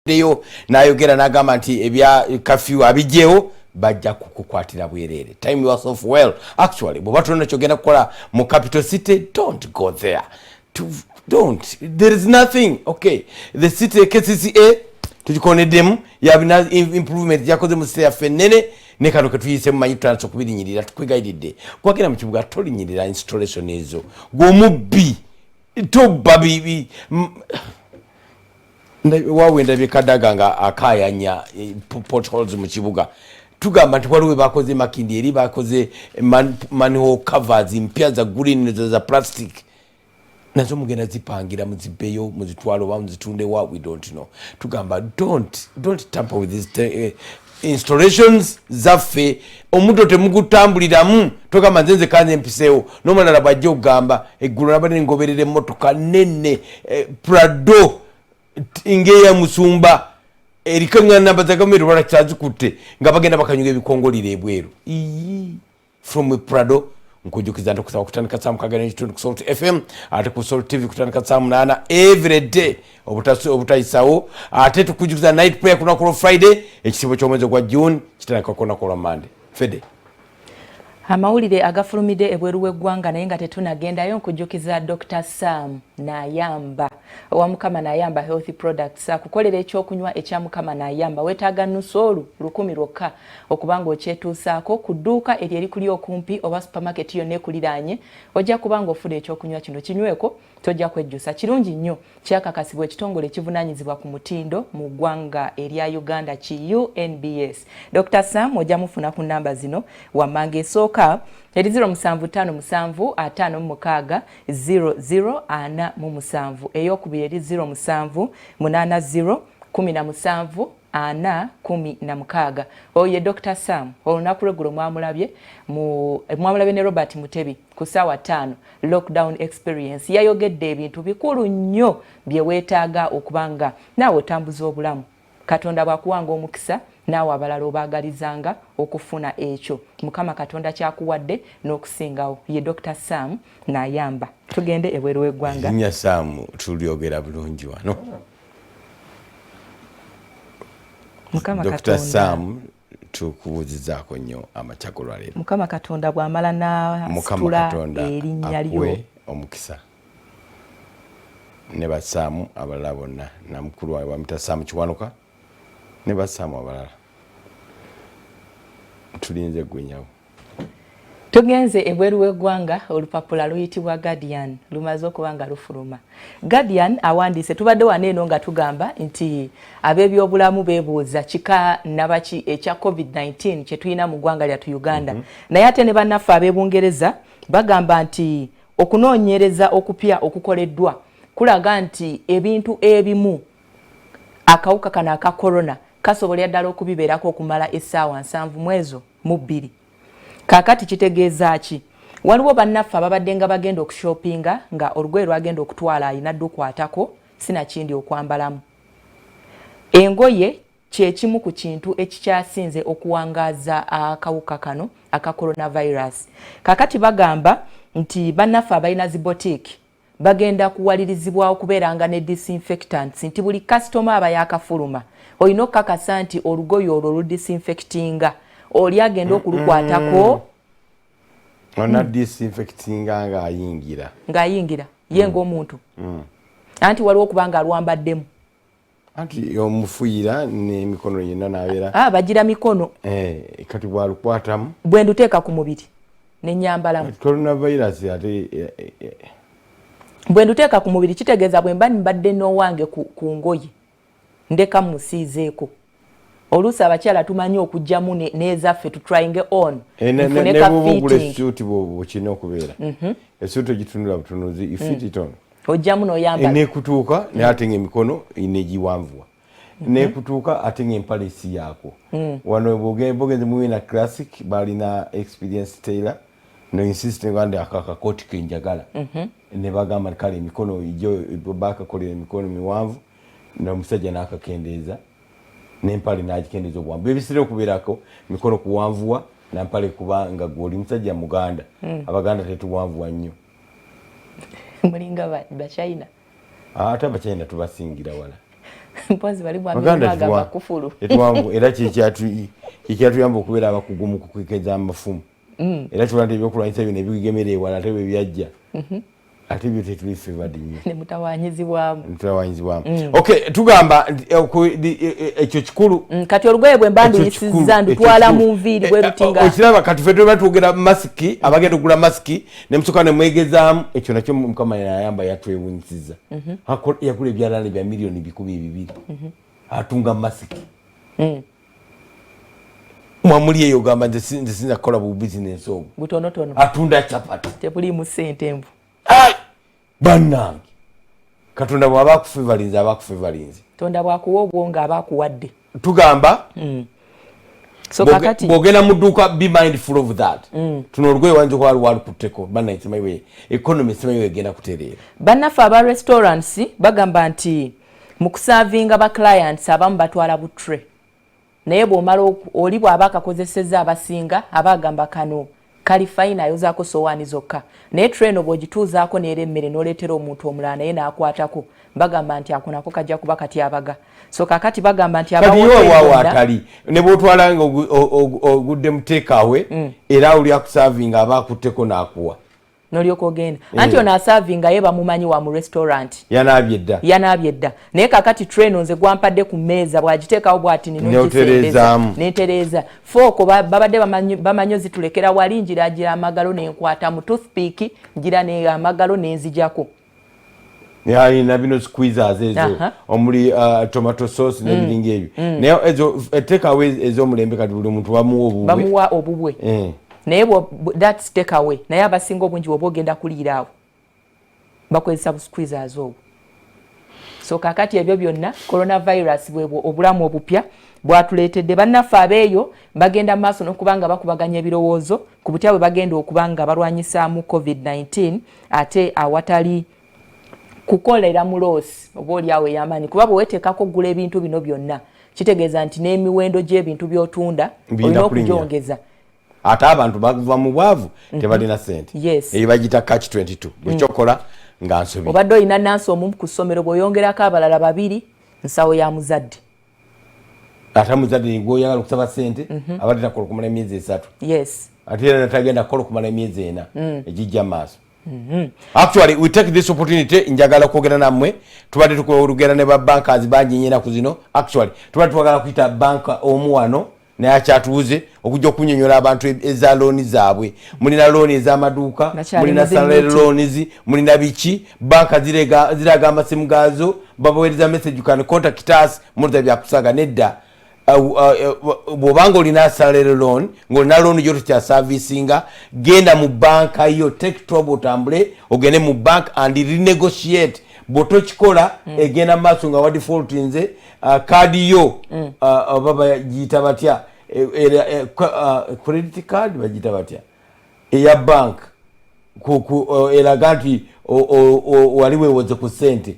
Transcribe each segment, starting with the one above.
Avuddeyo n'ayogera n'agamba nti ebya kafyu abijjewo, bajja kukukwatira bwereere. Time yourself well. Actually, bw'oba tolina kyogenda kukola mu capital city, don't go there. Don't, there is nothing. Okay, the city, KCCA tugikoneddemu, yabina improvement yakoze mu city yaffe ennene. Ne kano ketuyise mumanyi, tutandise okubirinyirira. Tukwegayiridde, kwagenda mu kibuga, tolinyirira installation ezo. Gw'omubbi tobba bibi. Wawe ndabye Kadaga nga akayanya potholes mu kibuga. Tugamba nti waliwo bakoze Makindi eri, bakoze manhole covers mpya za green, za plastic, nazo mugenda zipangira, muzibbeyo, muzitwale oba muzitundewa, we don't know. Tugamba don't tamper with these installations zaffe. Omuddo temugutambuliramu. Togamba nze kanze mpiseewo n'omulala bwajja okugamba. Eggulo nabadde ngoberera emmotoka nene, Prado ngeya musumba, eriko namba za gavumenti, olwala kyazikutte nga bagenda bakanyuga ebikongoliro ebweru. Iyi from Prado. Nkujukiza nti okusaba kutandika saa 6:30 ku Salt FM, ate ku Salt TV kutandika saa 8 every day obutayisawo. Ate tukujukiza night prayer ku lunaku lwa Friday. Ekisibo ky'omwezi gwa June kitandika ku lunaku lwa Monday. Fede. Amawulire agafulumidde ebweru w'eggwanga, naye nga tetunagendayo, nkujjukiza Dr Sam Nayamba owa Mukama Nayamba Health Products akukolera ekyokunywa ekya Mukama Nayamba. Weetaaga nusu olu 1,000 lwokka okuba nga okyetuusaako ku dduuka eryo erikuli okumpi oba supermarket yonna ekuliraanye. Ojja kuba nga ofuna ekyokunywa kino, kinyweko, tojja kwejjusa. Kirungi nnyo, kyakakasibwa ekitongole ekivunaanyizibwa ku mutindo mu ggwanga erya Uganda ki UNBS. Dr Sam ojja mufuna ku namba zino wammanga. Esooka eri 0757 56 0047. Eyokubiri eri 0780 17 4 16. Oyo ye Dr Sam. Olunaku lweggulo mwamulabye ne Robert Mutebi ku ssaawa 5, lockdown experience. Yayogedde ebintu bikulu nnyo bye weetaaga okuba nga naawe otambuza obulamu. Katonda bw'akuwanga omukisa, naawe abalala obaagalizanga okufuna ekyo Mukama Katonda kyakuwadde n'okusingawo. Ye Dr Sam Nayamba. Tugende ebweru w'eggwanga. Erinnya Sam tulyogera bulungi wano. Mukama Dr. Katonda. Sam, tukubuuzizaako nnyo amakya golwaleero. Mukama Katonda bw'amala Mukama n'asitula Katonda erinnya lyo. Akuwe omukisa ne basaamu abalala bonna, namukulu wawe bamita Saamu Kiwanuka ne basaamu abalala. Tulinze gwe nyawo. Tugenze ebweru w'eggwanga. Olupapula luyitibwa Guardian lumaze okuba nga lufuluma. Guardian awandiise, tubadde wano eno nga tugamba nti ab'ebyobulamu beebuuza kika nabaki ekya COVID-19 kye tulina mu ggwanga lyattu Uganda. Naye ate ne bannaffe ab'ebungereza bagamba nti okunoonyereza okupya okukoleddwa kulaga nti ebintu ebimu akawuka kano aka corona kasobolera ddala okubibeerako okumala essaawa 72. Kaakati kitegeeza ki? Waliwo bannaffe ababadde nga bagenda okushoppinga, nga olugoye lwagenda okutwala alina ddukwatako sinakindi okwambalamu engoye. Kyekimu ku kintu ekikyasinze okuwangaaza akawuka kano aka coronavirus. Kaakati bagamba nti bannaffe abalina zibotiiki bagenda kuwalirizibwa okubeeranga ne disinfectants, nti buli kasitoma aba yakafuluma olina okukakasa nti olugoye olwo ludisinfectinga oli agenda okulukwatako. Ona disinfectinga ng'ayingira. Ng'ayingira ye ng'omuntu, anti waliwo okuba nga alwambaddemu. Anti omufuyira n'emikono yenna nabeera. Ah, bagira mikono. Eh, kati bwalukwatamu. Bwe nduteeka ku mubiri nenyambalamu. Coronavirus ate Bwe nduteeka ku mubiri kitegeeza bwe mba mbadde n'owange ku ngoye, ndeka musiizeeko. Oluusi abakyala tumanyi okugyamu n'ezaffe tutryinge on. Nfune ka nebwoba fitting. Esuuti bwekirina okubeera, esuuti ogitunula butunuzi, you fit it on. Ojjamu n'oyambala. Nekutuuka, naye ate nga emikono negiwanvuwa, nekutuuka, ate nga empale si yaako. Wano bogenze muwina Classic, balina experience tailor, no insist nga ndi ako akakooti kenjagala, ne bagamba nti kale emikono gyo bakakolera emikono miwanvu, n'omusajja n'akakendeeza n'empale n'agikendeeza obuwanvu. Ebisira okubeerako mikono kuwanvuwa nampale, kuba nga gwe oli musajja muganda. Abaganda tetuwanvuwa nnyo. Mulinga bachina. Ate abachina tubasingira wala. Mpozi bali bwagamba kufulu. Tetwangu era kyekyatuyamba okubeera abakugu mu kukekeza amafumu. Era kiba nti ebyokulwanyisa bino ebigemera ewala ate bwe byajja, ate byo tetuli favored nnyo. Ne mutawanyizibwamu. Mutawanyizibwamu. Okay, tugamba ekyo kikulu. Kati olugoye bwe mba nduyisizza ndutwala mu nviiri bwe lutinga. Okiraba kati ffe tuba twogera masiki, abagenda okugula masiki ne musooka ne mwegezaamu, ekyo nakyo Mukama yayamba yatwewunyisizza. Yagula ebyalaani bya 200,000,000. Atunga masiki. Mwamuli eyo ogamba nze sinza kukola bu bizinensi obwo. Butonotono. Atunda chapati. Tebuliimu ssente nvu. Bannange, Katonda bw'aba akufevalinze aba akufevalinze. Katonda bw'akuwa obwongo aba akuwadde. Tugamba so kakati bw'ogenda mu dduuka, be mindful of that. Tuno olugoye wayinza okuba lwalukutteko. Bannange, simanyi economy, simanyi wegenda kutereera. Bannaffe aba restaurants bagamba nti mu kuservinga ba clients abamu batwala bu tray, naye bw'omala oli bw'aba akakozesezza, abasinga aba agamba kano kali fine, ayozaako sowaani zokka. Naye tray eno bw'ogituuzaako n'era emmere n'oleetera omuntu omulala naye n'akwatako, bagamba nti ako nako kajja kuba katyabaga. So kakati bagamba nti kati yo waawo atali ne bw'otwala nga ogudde mu takeaway, era oli akuservinga aba akutteko n'akuwa. Nolyoka ogenda. Anti ono aservinga ye bamumanyi wa mu restaurant. Yanaabye dda. Yanaabye dda. Naye kakati tray eno nze gwampadde ku mmeeza, bw'agiteekawo bw'ati ninogisembeeza nentereeza. Fork babadde bamanyi ozitulekera wali, njiragira amagalo nenkwata mu toothpick, ngira amagalo nenzijako. Alina bino squeezers ezo omuli tomato sauce n'ebiringa ebyo. Naye ezo takeaway ez'omulembe kati buli muntu bamuwa obubwe. Bamuwa obubwe. Naye that's take away. Naye abasinga obungi bwoba ogenda kuliira awo bakozesa bu squeezers obwo. So kakati ebyo byonna coronavirus bwebwo obulamu obupya bwatuleetedde. Bannaffe abeeyo bagenda mu maaso n'okuba nga bakubaganya ebirowoozo ku butya bwe bagenda okuba nga balwanyisaamu COVID-19, ate awatali kukolera mu loss oba oliawo ey'amaanyi, kuba bwe weteekako okugula ebintu bino byonna kitegeeza nti n'emiwendo gy'ebintu by'otunda olina okugyongeza. Ate abantu bava mu bwavu, tebalina sente. Eyo bagita catch 22, buli kyokola nga nsobi. Obadde olina nansi omu ku ssomero, bw'oyongerako abalala babiri, nsawo ya muzadde. Ate muzadde gwoyagala okusaba sente abadde takola okumala emyezi 3. Ate era natagenda kukola okumala emyezi 4 egijja maaso. Actually, we take this opportunity, njagala kwogera nammwe. Tubadde tukolugera ne babankers bangi nnyo enaku zino. Actually, tubadde twagala kuyita banka omu wano naye akyatubuze okujja okunyonyola abantu eza looni zaabwe. Mulina looni ez'amaduuka, mulina salary loans, mulina biki. Banka ziraga amasimu gaazo, babaweereza message, "You can contact us." Mulita byakusaga nedda. Bw'obanga olina salary loan, ng'olina loan gyo tukyaservicinga, genda mu banka yo, take trouble, otambule ogende mu bank and renegotiate. Bw'otokikola egenda mu maaso nga wadefault. Nze kaadi yo oba bagiyita batya, credit card bagiyita batya eya bank, eraga nti wali weewoze ku ssente,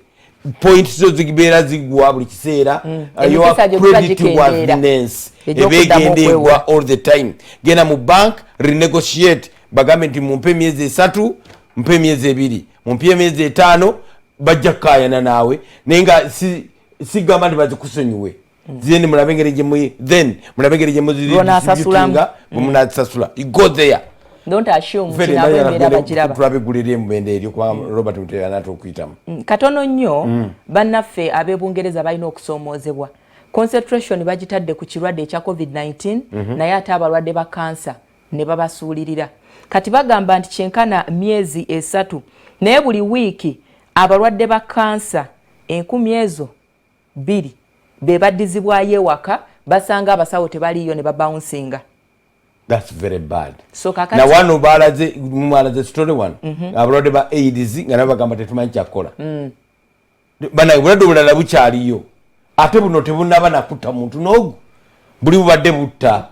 point zo zibeera zigwa buli kiseera. Your credit worthiness eba egenda egwa all the time. Genda mu bank, renegotiate, bagambe nti mumpe emyezi 3, mpe emyezi 2, mumpe emyezi 5. Bajja kukayana naawe, naye nga sigamba nti bazikusonyiwe. Then mulabe engeri gyemu, then mulabe engeri gyemuzidistributinga bwe munazisasula. Go there. Don't assume nti nabo embeera bagiraba. Tulabe eggulu ery'emubende eryo, kubanga Robert Mutebi anaatera okuyitamu. Katono nnyo. Bannaffe ab'ebungereza balina okusoomoozebwa. Concentration bagitadde ku kirwadde ekya COVID-19, naye ate abalwadde ba kansa ne babasuulirira. Kati bagamba nti kyenkana myezi 3, naye buli wiiki abalwadde ba kansa 2000 be baddizibwayo ewaka, basanga abasawo tebaliiyo ne babouncinga. That's very bad. So kakati na wano balaze, mwalaze story wano, abalwadde ba AIDS nga nabo bagamba tetumanyi kyakukola. Bana, obulwadde obulala bukyaliyo, ate buno tebunaba nakutta muntu n'ogu, buli bubadde butta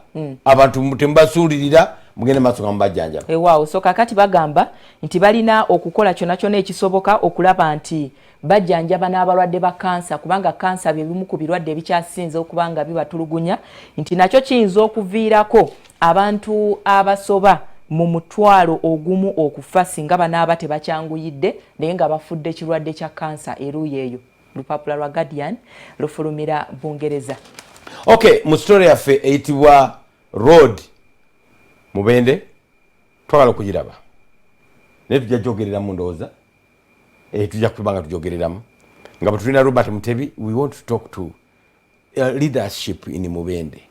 abantu. Temubasuulirira, mugende maaso nga mubajjanjaba. Ewaawo. So kakati bagamba nti balina okukola kyonna kyonna ekisoboka okulaba nti bajjanjaba n'abalwadde ba kansa, kubanga kansa bye bimu ku birwadde ebikyasinze okuba nga bibatulugunya, nti nakyo kiyinza okuviirako abantu abasoba mu 10,000 okufa singa banaaba tebakyanguyidde, naye nga bafudde kirwadde kya kansa eruuyi eyo. Lupapula lwa Guardian lufulumira Bungereza. Okay, mu story yaffe eyitibwa Road Mubende twagala okugiraba, naye tujja gyogereramu, ndowooza tujja kuba nga tujogereramu nga bwe tulina Robert Mutebi. We want to talk to leadership in Mubende.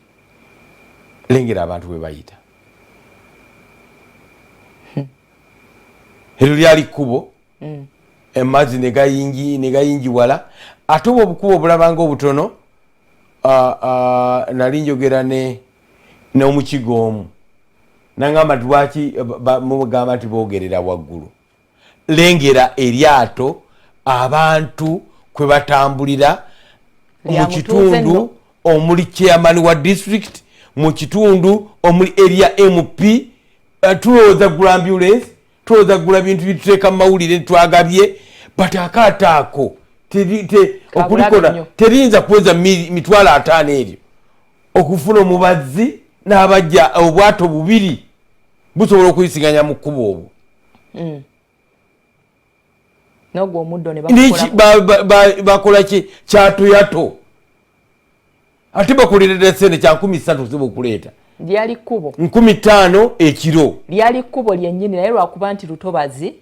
Lengera abantu bwe bayita, eryo lyali kkubo, amazzi ne gayingiwala, ate obwo obukubo obulabanga obutono. Nali njogera ne n'omukigo omu, nangamba nti lwaki mugamba nti boogerera waggulu? Lengera eryato abantu kwe batambulira mu Lya mutuuze kitundu nno. Omuli chairman wa district, mu kitundu omuli area MP. Tulowooza gula ambulance, tulowooza gula bintu bituteeka mu mawulire twagabye, but akaato ako Kabulabe okulikola nnyo. Teriyinza kuweza 50,000 eryo okufuna omubazzi n'abajja. Obwato bubiri busobola okuyisiganya mu kkubo obwo. N'ogwo omuddo ne Niki- bagukolako. Bakola ki? Kyatoyato, ate bakolerera sente kya 3000 kusobola okuleeta. Lyali kkubo. 5000 ekiro. Lyali kkubo lyennyini, naye lwakuba nti lutobazi,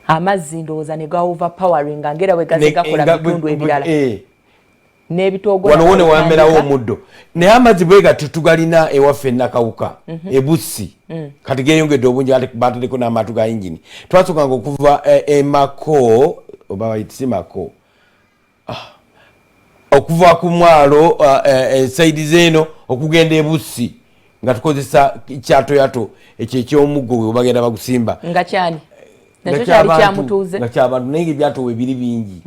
amazzi ndowooza ne ga overpowering nga ngera bwe gaze gakola mu bitundu ebirala n'ebitoogo. Wano wo ne wamerawo omuddo, naye amazzi bwe gati tugalina ewaffe Nakawuka, ebusi. Kati geyongedde obungi, ate bataddeko n'amaato ga yingini. Twasokanga okuva emako oba bayita simako. Okuva ku mwalo side zeeno okugenda ebusi nga tukozesa kyatoyato ekyo ekyomuggo bwe bagenda bagusimba. Nga kyani? Nga Nakyo kyali kyabantu- kyamutuuze. Nga kyabantu, naye nga ebyato we biri bingi,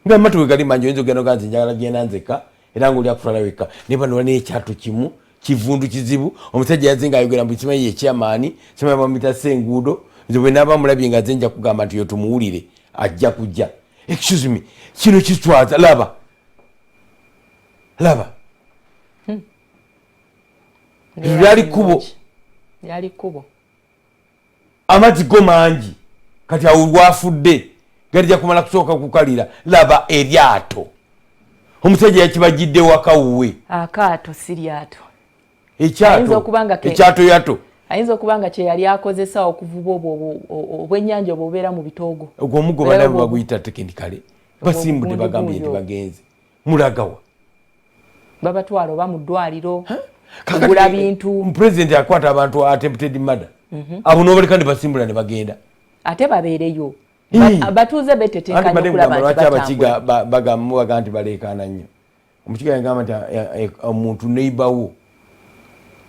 nga amaato we gali mangi, oyinza ogenda ogaa nze njagala genda nzekka, era nga oli akutwala wekka. Naye bano balina ekyato kimu kivundu kizibu. Omusajja yazze nga ayogera mbu simanyi ye chairman, simanyi bamuyita Senguudo. Nze bwe naaba mulabye nga nze nja kugamba nti yo tumuwulire, ajja kujja. Excuse me, kino kitwaza. Laba, laba. Eryo lyali kkubo. Lyali kkubo. Amazzi go mangi, kati awo lwafudde galijja kumala kusooka kukalira. Laba eryato, omusajja yakibajidde waka wuwe. Akaato si lyato. Ayinza Ekyato. okuba nga Ekyato yato. Ayinza okuba nga kye yali akozesa okuvuba obwo obwennyanja obwo obubeera mu bitoogo. Ogwo omuggo Era banabe baguyita technically basimbudde. Obugundi Bagambye nti gundi obwo. bagenze mulagawa. Babatwala oba mu ddwaliro Kakati, kugula bintu. President akwata abantu attempted murder, abo nobaleka ne basimbula ne bagenda. Ate babeereyo. Ii. Batuuze Anti betetenkanya badde okulaba kugamba nti lwaki abakiga batambula. Mubaga nti baleekaana nnyo. Omukiga yagamba nti omuntu neighbour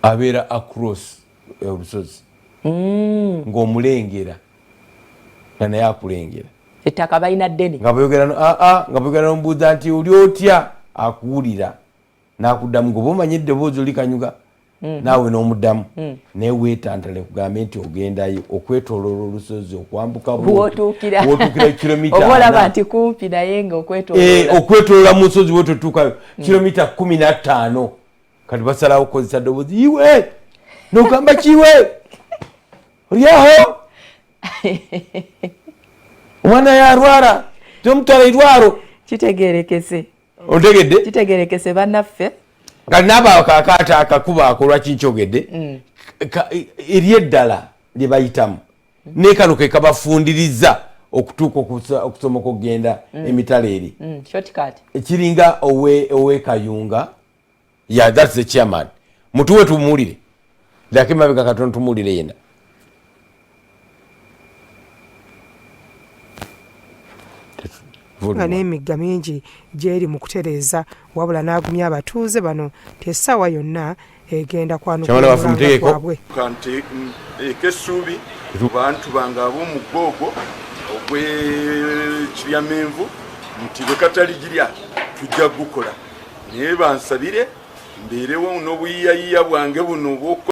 abeera across olusozi ng'omulengera nga naye akulengera. Ettaka balina ddene. Nga bweyogera nga bweyogera nomubuuza nti oli otya, akuwulira n'akuddamu, ngoba omanyi eddoboozi olikanyuga, naawe n'omuddamu. Naye weetantale kugambe nti ogendayo okwetooloola olusozi okwambuka Wootuukira. Wootuukira kilomita Oba olaba 40. nti kumpi, naye nga okwetooloola. Okwetoloola mu nsozi wetutuukayo kilomita 15. Kati basalawo kukozesa ddoboozi, iwe nogamba kiwe olyaho omwana yarwara tomutwala irwaro. Kitegerekese. Otegedde? Kitegerekese bannaffe. Kati naaba kakati akakuba ako lwaki nkyogedde? Eri eddala lye bayitamu ne kano ke kabafundiriza okutuuka okusomoka okugenda emitala eri. Shortcut. Kiringa owe Kayunga. Yeah, that's the chairman. Mutuwe tumuwulire, lako emabega katono tumuwulire yena. Nga n'emigga mingi gyeri mu kutereeza, wabula n'agumya abatuuze bano nti essaawa yonna egenda Chairman waffe kwanukula mutegeeko. gwabwe. Kante ekessuubi ku bantu bange ab'omugga ogwo ogw'Ekiryamenvu nti bwe kataligirya tujja gukola, naye bansabire mbeerewo n'obuyiyayiya bwange buno obw'oku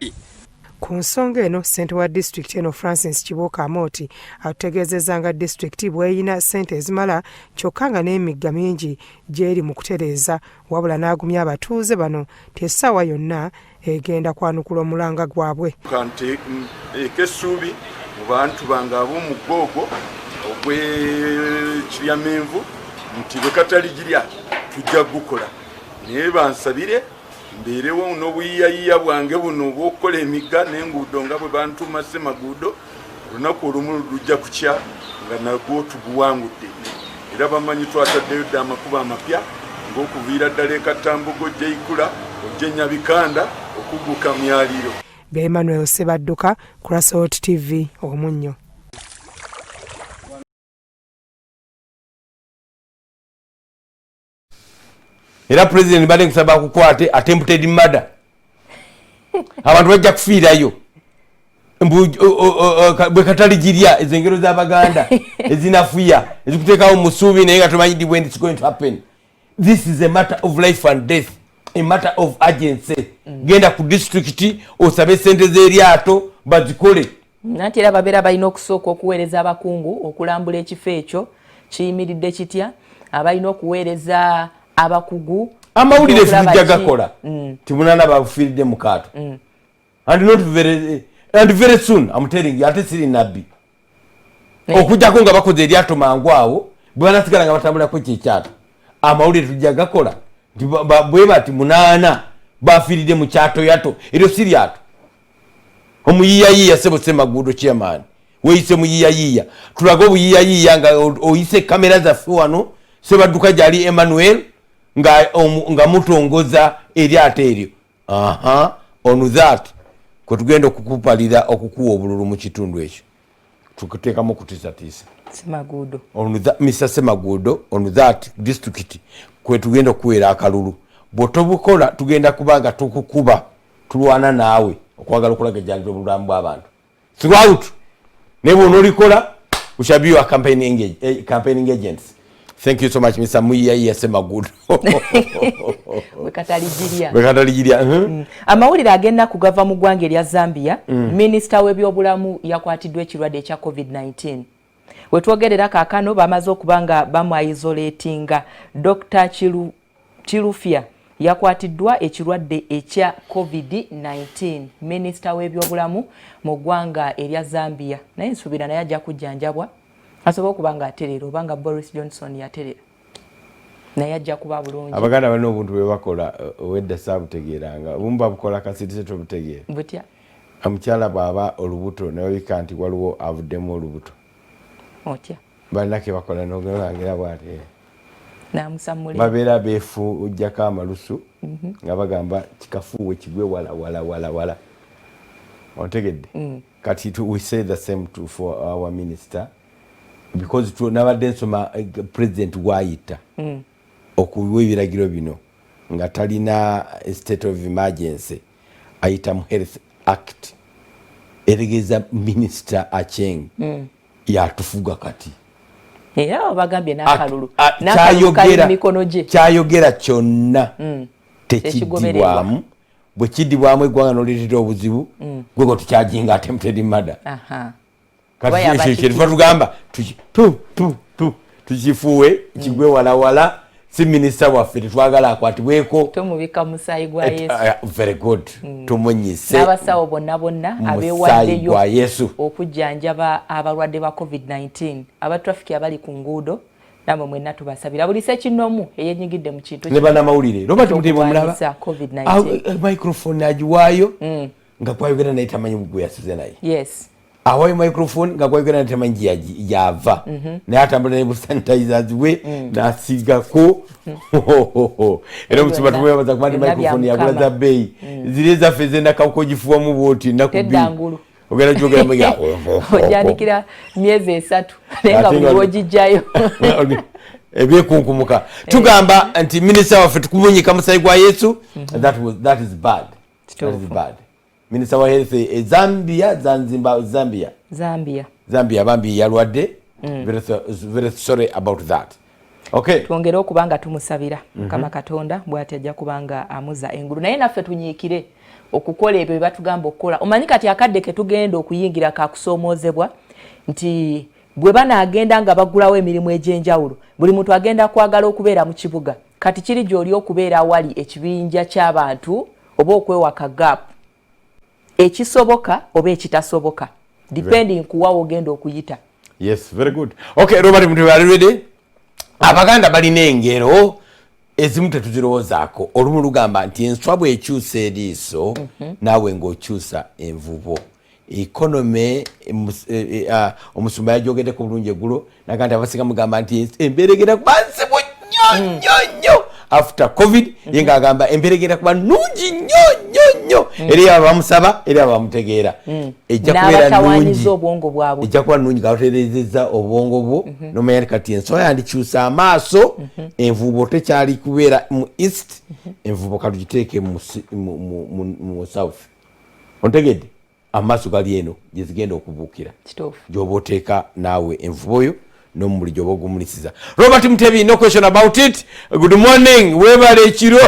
Ku nsonga eno, ssentebe wa disitulikiti eno Francis Kibuuka Amooti atutegeezezza nga disitulikiti bw'eyina ssente ezimala, kyokka nga n'emigga mingi gyeri mu kutereeza, wabula n'agumya abatuuze bano nti essaawa yonna egenda kwanukula omulanga gwabwe. Kante ekessuubi mu bantu bange ab'omugga ogwo. Ogw'Ekiryamenvu nti bwe kataligirya tujja gukola, naye bansabire mbeerewo n'obuyiyayiya bwange buno obw'okukola emigga n'enguudo nga bwe bantuma Semaguudo. Olunaku olumu lujja kukya nga nagwo tuguwangudde. Era bamanyi twataddeyo dda amakubo amapya ng'okuviira ddala Ekatambuga ojja Ikula, ojja Enyabikanda, okugguka Myaliro. Bya Emmanuel Sebadduka, Crasot TV, Omunnyo. Era President mbadde nkusaba akukwate attempted murder, abantu bajja kufiirayo. Bwe kataligirya, ezo engero z'Abaganda ezinafuya ezikuteekawo musuubi, naye nga tomanyi when it's going to happen. This is a matter of life and death, a matter of urgency. Genda ku district osabe sente z'eryato bazikole. Nanti era babeera balina okusooka okuweereza abakungu okulambula ekifo ekyo kiyimiridde kitya, abalina okuweereza abakugu. Amawulire tujja gakola timunana bafiiridde mu kaato and not very and very soon, I'm telling you. Ate siri nabbi, okujjako nga bakoze eryato mangu awo, bwe banasigala nga batambulako kyekyato, amawulire tujja gakola nti bwe bati 8 bafiiridde mu kyato yato. Eryo si lyato. Omuyiyayiya sebo Semaguudo chairman, weyise muyiyayiya, tulage obuyiyayiya nga oyise kamera zaffe wano. Sebadduka gyali Emmanuel nga mutongoza eryato eryo. Aha, on that kwetugenda okukupalira okukuwa obululu mu kitundu ekyo, tukuteekamu okutiisatiisa. Semaguudo. Mr Semaguudo, on that district kwetugenda okuweera akalulu. Bw'otobukola, tugenda kuba nga tukukuba, tulwana naawe okwagala okulagajjalira obulamu bw'abantu throughout. Naye bw'onoolikola, we shall be your campaigning agents. Thank you so much, Mr Muyiyayiya Semaguudo. Wekataligirya. Wekataligirya. Amawulire ag'ennaku gava mu ggwanga erya Zambia. Minisita w'ebyobulamu yakwatiddwa ekirwadde ekya COVID-19. Wetwogerera kaakano bamaze okuba nga bamuisolatinga. Dr Chilufya yakwatiddwa ekirwadde ekya COVID-19, minisita w'ebyobulamu mu ggwanga erya Zambia, naye nsuubira naye ajja kujjanjabwa asobole okuba nga aterera, oba nga Boris Johnson yaterera, naye ajja kuba bulungi. Abaganda balina obuntu bwe bakola owedda saabutegeeranga. Obumu babukola kasirise, tobutegeera. Butya? Omukyala bw'aba olubuto newabika nti waliwo avuddemu olubuto, Otya? balina ke bakola nogelangira bwati. Namusamulira. Babeera beefujjako amalusu nga bagamba kikafuuwe kigwe wala wala wala wala, otegedde? Kati we say the same for our minister because nabadde nsoma president gwayita okuwa ebiragiro bino nga talina state of emergency, ayita mu Health Act, eregeeza Minisita Acheng yatufuga kati. Era bagambye n'akalulu n'akalulu kali mu mikono gye. Kyayogera kyonna tekiddibwamu. Bwe kiddibwamu, eggwanga noleetera obuzibu, gwe gwe tukyajinga attempted murder. Oba yaba Kati kyetuva tugamba tu tu tukifuuwe kigwe walawala. Si minisita waffe, tetwagala akwatibweko. Tumubika musaayi gwa Yesu. Very good, tumunyise N'abasawo bonna bonna musaayi abeewaddeyo gwa Yesu okujjanjaba abalwadde ba COVID-19, abatrafiki abali ku nguudo, namwe mwenna tubasabira, buli sekinoomu eyenyigidde mu kintu ne bannamawulire. Robert Mutebi omulaba. Ekyokulwanyisa COVID-19. Microphone agiwaayo nga gwayogera naye tamanyi gwe yasize naye. Awayo microphone nga gwayogera naye tamanyi gyava, naye atambula ne busanitizers bwe nasigako. Era omusumba tumwebaza kuba nti Byonna bya microphone yagula Mukama. za bbeeyi. Ziri ezaffe ez'endakawuka, ogifuwamu bwoti ennaku 2. Tedda ngulu. Ogenda gyogera. Ojanikira myezi 3, naye nga Ate buli lwogijjayo Ebyekunkumuka. Tugamba nti minisita waffe tukumunyika musayi gwa Yesu. That is bad. That is bad. Minisita wa health e Zambia, Zanzibar, Zambia. Zambia. Zambia, bambi yalwadde. Very, very sorry about that. Okay. Twongere okuba nga tumusabira Mukama Katonda bw'ati ajja kuba nga amuza engulu, naye naffe tunyiikire okukola ebyo bye batugamba okukola. Omanyi kati akadde ke tugenda okuyingira kakusoomoozebwa nti bwe banaagenda nga baggulawo emirimu egy'enjawulo, buli muntu agenda kwagala okubeera mu kibuga. Kati kiri gy'oli okubeera awali ekibinja ky'abantu oba okwewaka gap ekisoboka oba ekitasoboka, depending kuwa wogenda okuyita. Yes, very good. Okay, Robert Mutebi, are you ready? Abaganda balina engero ezimu tetuzirowoozaako. Olumu lugamba nti enswa bw'ekyusa eriiso, naawe ng'okyusa envubo. Economy, omusumba yajogeddeko bulungi eggulo, naga nti abasinga mugamba nti embeera egenda kuba nzibu nnyo nnyo nnyo after COVID. Ye ng'agamba embeera egenda kuba nnungi nnyo nnyo nnyo. Eri abo bamusaba, eri abo bamutegeera, ejja kubeera N'abatawaanyiza nnungi. obwongo bwabwe. Ejja kuba nnungi nga otereezezza obwongo bwo, nomanya nti kati enswa yandikyusa amaaso, envubo tekyali kubeera mu east, envubo katugiteeke mu south. Ontegedde? Amaaso gali eno gyezigenda okubuukira. Gyoba oteeka naawe envubo yo n'omumuli gyoba ogumulisiza. Robert Mutebi, no question about it. Good morning, webale ekiro,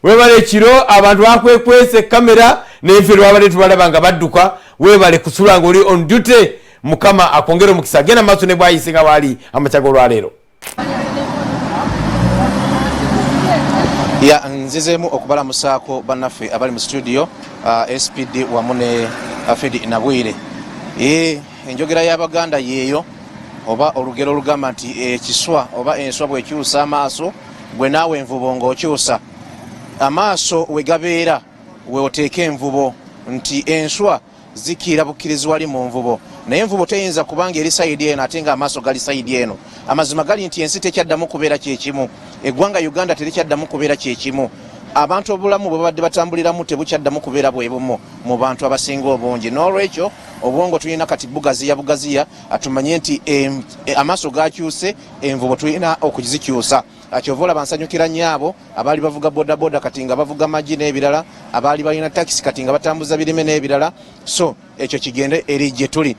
webale ekiro. Abantu bakwekwese kamera nenfe lwabadde tubalaba nga badduka. Webale kusula nga oli on duty. Mukama akwongere omukisa. Genda maaso ne bwayise nga bwali amakya g'olwaleero. Ya, nzizeemu okubalamusaako bannaffe abali mu studio, SPD wamu ne Fedi Nabwire. Enjogera y'Abaganda yeeyo oba olugero olugamba nti ekiswa oba enswa bw'ekyusa amaaso, gwe naawe envubo ng'okyusa amaaso we gabeera we oteeka envubo, nti enswa zikiira bukkirizi wali mu nvubo, naye envubo teyinza kubanga eri side eno ate nga amaaso gali side eno. Amazima gali nti ensi tekyaddamu kubeera kyekimu, eggwanga Uganda terikyaddamu kubeera kyekimu, abantu obulamu bwe babadde batambuliramu tebukyaddamu kubeera bwe bumu mu bantu abasinga obungi. N'olwekyo obwongo tulina kati bugaziya bugaziya, tumanye nti amaaso gakyuse, envubo tulina okuzikyusa. Kyova olaba nsanyukira nnyo abo abaali bavuga bodaboda kati nga bavuga magi n'ebirala, abaali balina takisi kati nga batambuza birime n'ebirala. So ekyo kigende eri gye tuli.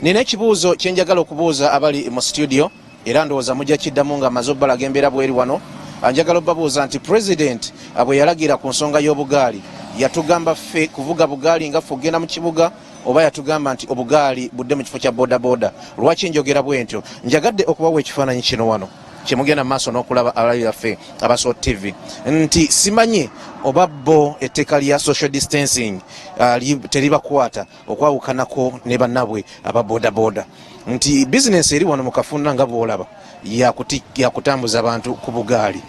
Nina ekibuuzo kyenjagala okubuuza abali mu studio, era ndowooza mujja kiddamu nga amaze obbalaga embeera bweri wano. Njagala obbabuuza nti president bwe yalagira ku nsonga y'obugaali, yatugamba ffe kuvuga bugaali nga ffe okugenda mu kibuga, oba yatugamba nti obugaali budde mu kifo kya bodaboda? Lwaki njogera bwe ntyo? Njagadde okubawa ekifaananyi kino wano kyemugenda mu maaso n'okulaba, abalabi baffe aba Salt TV, nti simanyi oba bo etteeka lya social distancing teribakwata okwawukanako ne bannabwe aba bodaboda, nti bizinensi eri wano mu Kafunda nga bw'olaba yakutambuza abantu ku bugaali,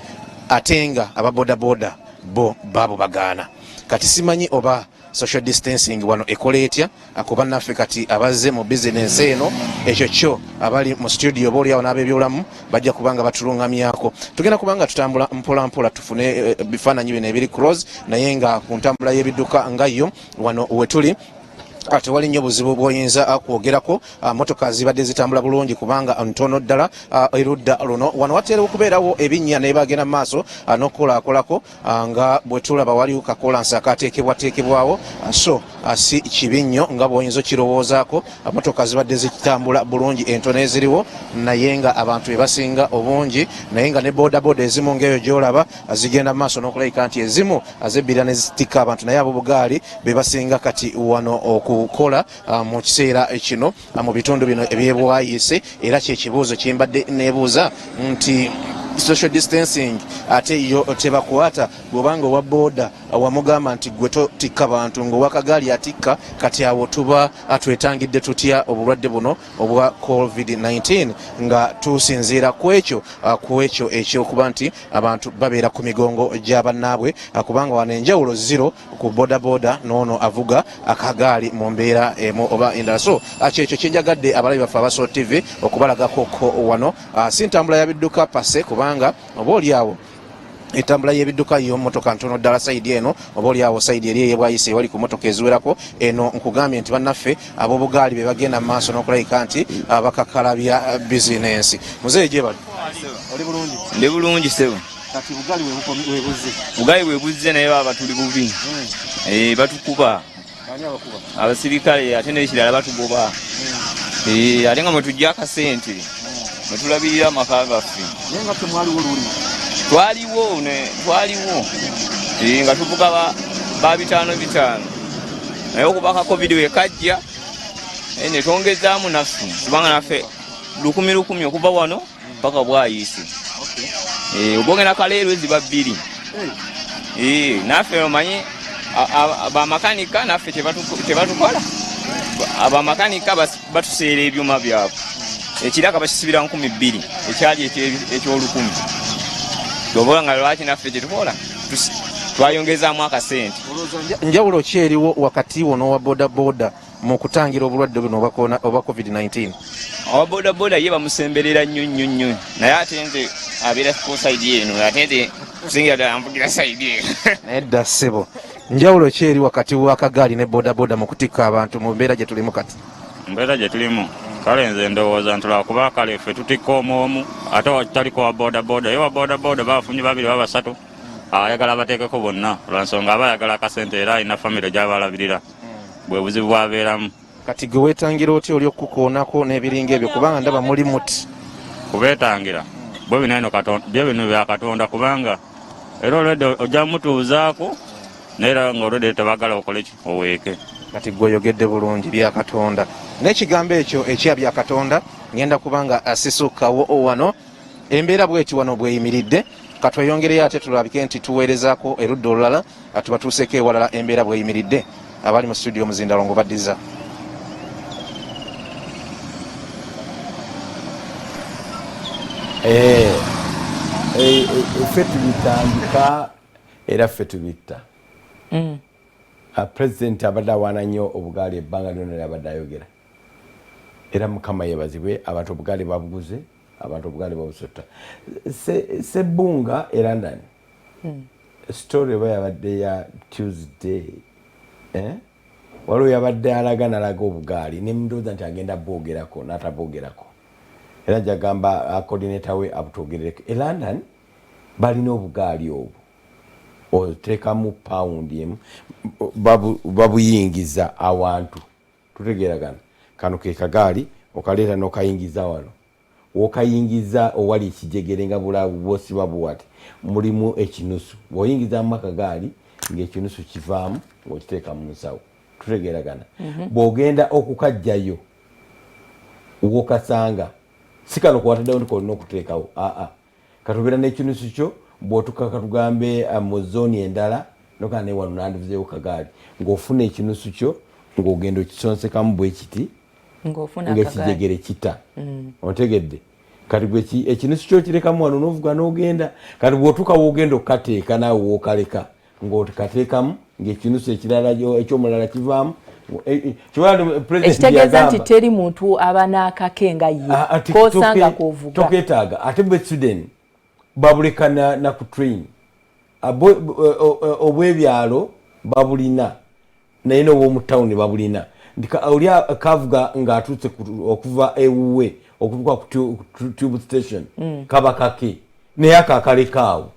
ate nga aba bodaboda bo baabo bagaana. Kati simanyi oba social distancing wano ekola etya kuba naffe kati abazze mu bizinensi eno. Ekyo kyo abali mu studio oba oliawo n'abebyobulamu bajja kuba nga batulungamyako. Tugenda kuba nga tutambula mpola mpola tufune bifaananyi bino ebiri close, naye nga ku ntambula y'ebidduka nga yo wano wetuli tewali nnyo buzibu bw'oyinza kwogerako. Motoka zibadde zitambula bulungi kubanga ntono ddala erudda luno. Wano watera okubeerawo ebinnya naye bagenda mu maaso n'okukolaakolako, nga bwe tulaba waliwo kakolansi akateekebwateekebwawo. So si kibi nnyo nga bw'oyinza okirowoozaako. Motoka zibadde zitambula bulungi entono eziriwo, naye nga abantu be basinga obungi, naye nga ne bodaboda ezimu ng'eyo gy'olaba zigenda mu maaso n'okulabika nti ezimu zebbira ne zitikka abantu, naye abo bugaali be basinga kati wano okukola mu kiseera kino mu bitundu bino ebyebwayise. Era kyekibuuzo kyembadde nebuuza nti social distancing ate yo tebakwata, bwobanga owa booda wamugamba nti gwe totikka bantu, ngaowakagaali atikka, kati awo tuba twetangidde tutya obulwadde buno obwa COVID-19 nga tusinziira ku ekyo ekyokuba nti abantu babeera ku migongo gya bannaabwe, kubanga wano enjawulo zero ku bodaboda n'ono avuga akagaali mu mbeera emu oba endala. So kyekyo kyenjagadde abalabi baffe aba Salt TV okubalagakoko wano. Si ntambula ya bidduka pase, kubanga oba oliawo entambula y'ebidduka yo motoka ntono ddala side eno, oba oliawo side eri eyebwayise ewali ku motoka eziwerako. Eno nkugambye nti bannaffe ab'obugaali be bagenda mu maaso n'okulabika nti bakakalabya bizinensi. Muzeeyi, gyebali, oli bulungi? Ndi bulungi, sebo. Kati bugaali webuze? Bugaali bwe buzze, naye baba tuli bubi. Batukuba. Ani abakuba? Abasirikale. Ate n'ekirala batugoba. Ate nga mwetujja akasente mwetulabirira amaka gaffe. Naye nga temwaliwo luli? Twaliwo, twaliwo, nga tuvuga ba bitaano bitaano, naye okubaka COVID wekajja, ne twongezaamu naffe, kubanga naffe lukumi lukumi okuva wano paka Bwayiise. Ogwogenda Kaleerwe ziba 2. Naffe omanyi bamakanika naffe tebatukola. Abamakanika batuseera ebyuma byabwe, ekiraka bakisibira 2000, ekyali eky'olukumi. Oba nga lwaki naffe kyetukola twayongezaamu akasente. Njawulo ki eriwo wakati wo n'owa bodaboda mu kutangira obulwadde buno obwa COVID-19? Owa bodaboda ye bamusemberera nnyo nnyo nnyo, naye ate nze abeera ku side eno, ate nze kusingira ddala nvugira side eno. Naye dda ssebo, njawulo ki eri wakati w'akagaali ne bodaboda mu kutikka abantu mu mbeera gye tulimu kati? Mbeera gye tulimu, kale nze ndowooza nti lwakuba kale ffe tutikka omu omu, ate taliko wa bodaboda. Ye wa bodaboda bafunye babiri ba basatu, ayagala bateekeko bonna lwansonga aba ayagala akasente, era alina famire gy'aba alabirira. Bwe buzibu bwabeeramu. Kati gwe weetangira otya oli okukukoonako n'ebiringa ebyo, kubanga ndaba muli muti? Kubeetangira bwe bino eno byo bino bya Katonda, kubanga era olwedde ojja mutuuzaako, naye era nga olwedde tebagala okole ki, oweeke. Kati gwe oyogedde bulungi, bya Katonda, n'ekigambo ekyo ekya bya Katonda ngenda kubanga asisukkawo wano. Embeera bweti wano bweyimiridde. Katweyongereyo ate tulabike nti tuweerezaako erudda olulala, tubatuuseeko ewalala embeera bweyimiridde. Abali mu studio, muzindalo ngo baddiza. Ffe tubitandika era ffe tubitta. President abadde awaana nnyo obugaali ebbanga lyonna lyabadde ayogera, era Mukama yebazibwe, abantu obugaali babuguze, abantu obugaali babusota. Sebbunga e London, story eba yabadde ya Tuesday, eh? Waliwo yabadde alaga nalaga obugaali, nemundowooza nti agenda bwogerako, n'atabwogerako, era njagamba coordinator we abutwogerereko. E London balina obugaali obwo, oteekamu pawundi emu, babuyingiza awantu. Tutegeeragana? Kano ke kagaali, okaleeta n'okayingiza wano, wokayingiza owali ekijegere nga bwosiba buwati, mulimu ekinusu. Bw'oyingizamu akagaali ng'ekinusu kivaamu, ng'okiteeka mu nsawo. Tutegeeragana? Bw'ogenda okukajjayo wokasanga, si kano kwataddewo nti kolina okuteekawo, aa, katubeera n'ekinusu kyo. Bw'otuka katugambe mu zooni endala, nokaa naye wano nandivuzeewo kagaali, ng'ofuna ekinusu kyo, ng'ogenda okisonsekamu bwe kiti, ng'ekijegere kita. Ontegedde? Kati gwe ekinusu kyo kirekamu wano, n'ovuga n'ogenda. Kati bw'otuuka w'ogenda okukateeka, naawe w'okaleka ng'okateekamu, ng'ekinusu ekirala eky'omulala kivaamu. Ekitegeeza nti teri muntu aba n'akake nga ye kosanga kovuga. Toketaaga. Ate bwe Sweden babuleka na ku train, obw'ebyalo babulina, naye n'obwomu tawuni babulina, nti oli kavuga ng'atuuse okuva ewuwe okutuuka ku tube station, kaba kake, naye ako akalekaawo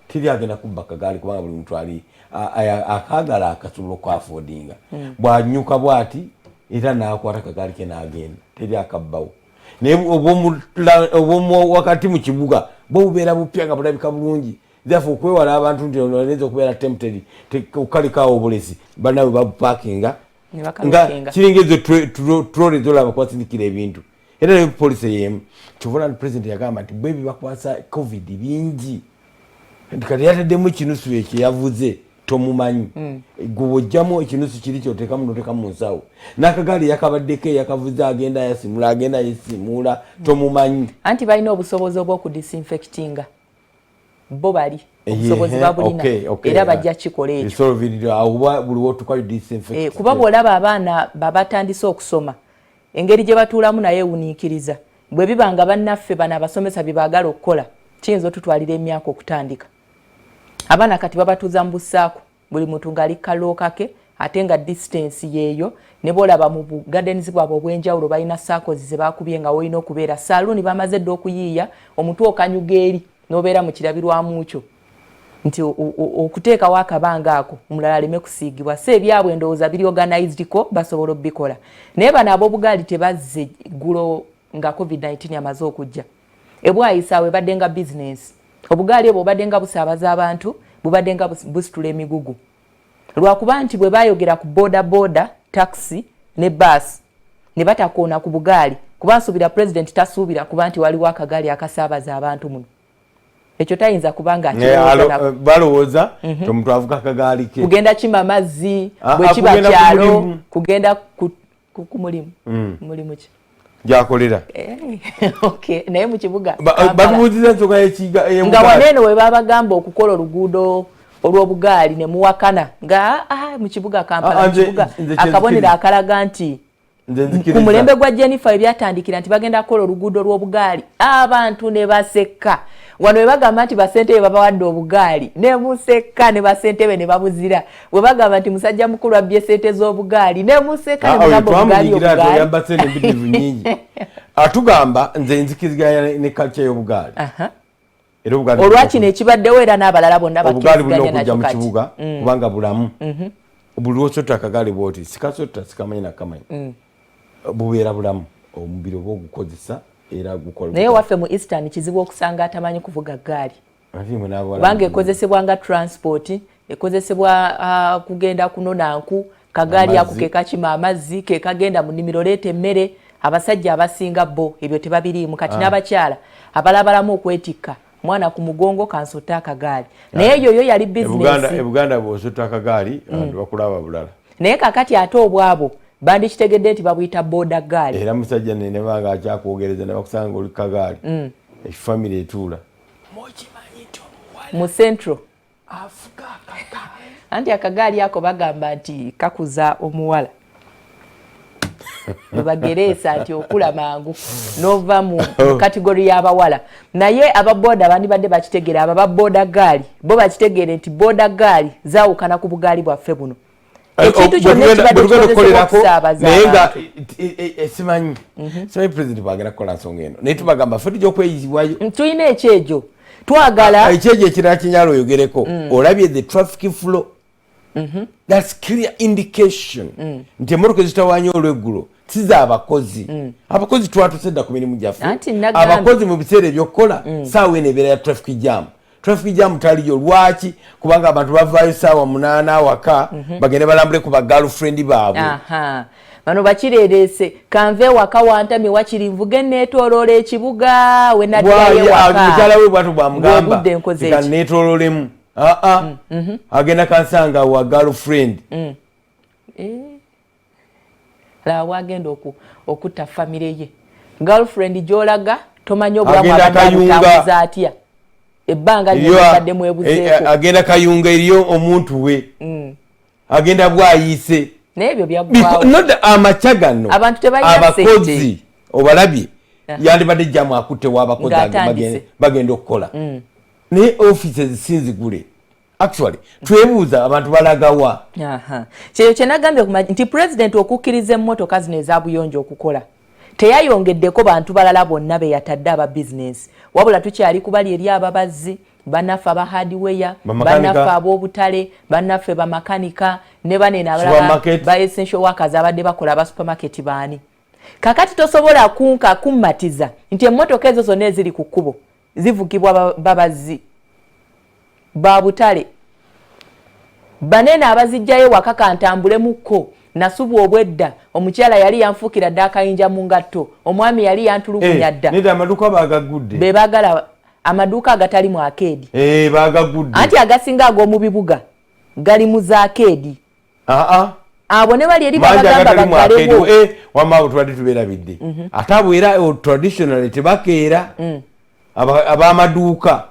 teri agenda kubba kagaali, kubanga buli muntu ali akaagala akasobola okwaffordinga. Bwanyuka bwati era nakwata kagaali ke n'agenda, teri akabbawo. Naye obwomu wakati mu kibuga bwo bubeera bupya nga bulabika bulungi. Therefore okwewala abantu nti oyinza okubeera tempted okukalekaawo obulesi, banawe babupakinga nga kiringa ezo trolley zolaba kwasindikira ebintu. Era nayo policy yemu, kyova nti president yagamba nti bwe bibakwasa COVID bingi, nti kati yataddemu ekinusu ekyo yavuze tomumanyi. Gwe bwojjamu ekinusu kiri kyoteekamu noteekamu mu nsawo, n'akagaali yakabaddeko, eyakavuze agenda yasimula, agenda yesimuula, tomumanyi. Anti balina obusobozi obw'okudisinfectinga, bo bali obusobozi babulina, era bajja kikola ekyo. Buli wotukayo disinfect. Kuba bw'olaba abaana babatandise okusoma, engeri gye batuulamu naye ewuniikiriza. Bwe biba nga bannaffe bano abasomesa bye baagala okukola, kiyinza otutwalira emyaka okutandika. Abaana kati babatuuza mu busaako, buli muntu ng'ali kalooka ke, ate nga distance yeeyo. Ne boolaba mu gardens bwabwe obw'enjawulo, balina circles ze bakubye nga woolina okubeera. Saaluuni bamaze dda okuyiiya, omutwe okanyuga eri n'obeera mu kirabirwamu kyo, nti okuteekawo akabanga ako omulala aleme kusiigibwa. Si ebyabwe ndowooza biri organized ko basobola obikola. Naye bano ab'obugaali tebazze ggulo nga COVID-19 amaze okujja. Ebwayisaawe ebadde nga bizinensi, obugaali obwo bubadde nga busaabaza abantu, bubadde nga busitula emigugu, lwakuba nti bwe bayogera ku boda boda, taxi ne baasi, ne batakoona ku bugaali, kuba nsuubira pulezidenti tasuubira kuba nti waliwo akagaali akasaabaza abantu muno. Ekyo tayinza kubanga Balowooza omuntu avuga akagaali ke kugenda kima mazzi, bwe kiba kyalo kugenda. Ku mulimu? Mulimu ki? Gyakolera. Okay, naye mu kibuga batubuuziza ensonga yekiga. Nga waneeno we babagamba okukola oluguudo olw'obugaali ne muwakana nga mu kibuga Kampala, mu kibuga akabonero akalaga nti ku mulembe gwa Jennifer ebyatandikira nti bagenda kukola oluguudo lw'obugaali, abantu ne baseka. Wano we bagamba nti basentebe babawadde obugaali ne museka, ne basentebe ne babuzira. We bagamba nti musajja mukulu abbye sente z'obugaali ne museka, ne mugamba obugaali, obugaali. Sente mpitirivu nyingi. Atugamba nze nzikiriziganya ne culture y'obugaali. Era obugaali olwakino ekibaddewo era n'abalala bonna obugaali bulina bakkiriziganya okujja nakyo mu kati. kibuga kubanga bulamu. Buli lwosotta akagaali bwoti, sikasotta, sikamanyi nakamanyi, bubeera bulamu, omubiri oba ogukozesa era gukola. Naye waffe mu Eastern kizibu okusanga atamanyi kuvuga ggaali, Ate mwe n'abawala kubanga ekozesebwa nga transport, ekozesebwa kugenda kunona nku. Kagaali ako Amazzi. ke kakima amazzi, ke kagenda mu nnimiro, leeta emmere. Abasajja abasinga bo ebyo tebabiriimu kati. N'abakyala abalabalamu okwetikka mwana ku mugongo, kansotte akagaali. Naye eyo yo yali bizinesi. E Buganda bw'osotta akagaali, abantu bakulaba bulala. Naye kakati ate obwabo bandikitegedde nti babuyita boda gaali. Era musajja nenebanga akyakwogereza ne bakusanga nga oli kagaali, efamire etuula. Mu Central anti akagaali ako bagamba nti kakuza omuwala, bwebagereesa nti okula mangu nova mu category y'abawala. Naye ababoda bandibadde bakitegeera, abo ababoda gaali bo bakitegeere nti boda gaali zaawukana ku bugaali bwaffe buno. Ekintu kyonna ekibadde kikozesebwa okusaabaza naye nga abantu. Simanyi president bwagenda kukola nsonga eno, naye tubagamba ffe tujja okweyizibwayo. Tulina ekyejo twagala. Ekyejo ekirala kinyala oyogereko. Olabye the traffic flow? That's clear indication nti emmotoka ezitawanya olweggulo si zaabakozi. Abakozi twatuse dda ku mirimu gyaffe. Anti nagambye. Abakozi mu biseera ebyokukola, saawa eno ebeera ya traffic jam. Traffic jam taliyo. Lwaki? Kubanga abantu bavaayo saawa 8 awaka, bagende balambule ku bagirlfriend baabwe. Aha. Bano bakireerese, kanve ewaka wantamye, wakiri nvuge neetooloola ekibuga we naddayo ewaka. Mukyala we bwatu bwamugamba, Ng'obudde nkoze eki? Neetoololemu. Aa, agenda kansanga wa girlfriend. Eh. Laba bwagenda okutta famire ye, girlfriend gy'olaga tomanyi obulamu Agenda abadde Kayunga. abutambuza atya ebbanga lino libadde mwebuzeeko. Agenda Kayunga, eriyo omuntu we. Agenda bwayiise. Naye ebyo byaggwawo. Not amakya gano. Abantu tebalina Abakozi ssente. obalabye, yandibadde jam akutte w'abakozi Ng'atandise. Bagenda okukola, naye offices sinzigule. Actually twebuuza abantu balagawa. Aha. Kyeyo kye nagambye nti president okukkiriza emmotoka zino eza buyonjo okukola, teyayongeddeko bantu balala bonna be yatadde aba bizinesi, wabula tukyali kubali eri ababazzi bannaffe aba hardware, Bamakanika. bannaffe ab'obutale, bannaffe bamakanika ne banene abalala Supermarket. ba essential workers abadde bakola aba supermarket baani. Kakati tosobola kunka kummatiza nti emmotoka ezo zonna eziri ku kkubo zivugibwa babazzi ba butale banene abazijjayo waka. Kantambulemukko, nasubwa obwedda, omukyala yali yanfuukira dda akayinja mu ngatto, omwami yali yantulugunya dda. Nedda, amaduuka bagagudde. Be baagala amaduuka agatali mu arcade. Eh, bagagudde. Anti agasinga ag'omu bibuga gali mu za arcade. Aa. Abo ne bali eri Mangi babagamba agatali mu arcade. baggalewo. Wamma abo tubadde tubeerabidde. Ate abo era traditionally tebakeera. Ab'amaduuka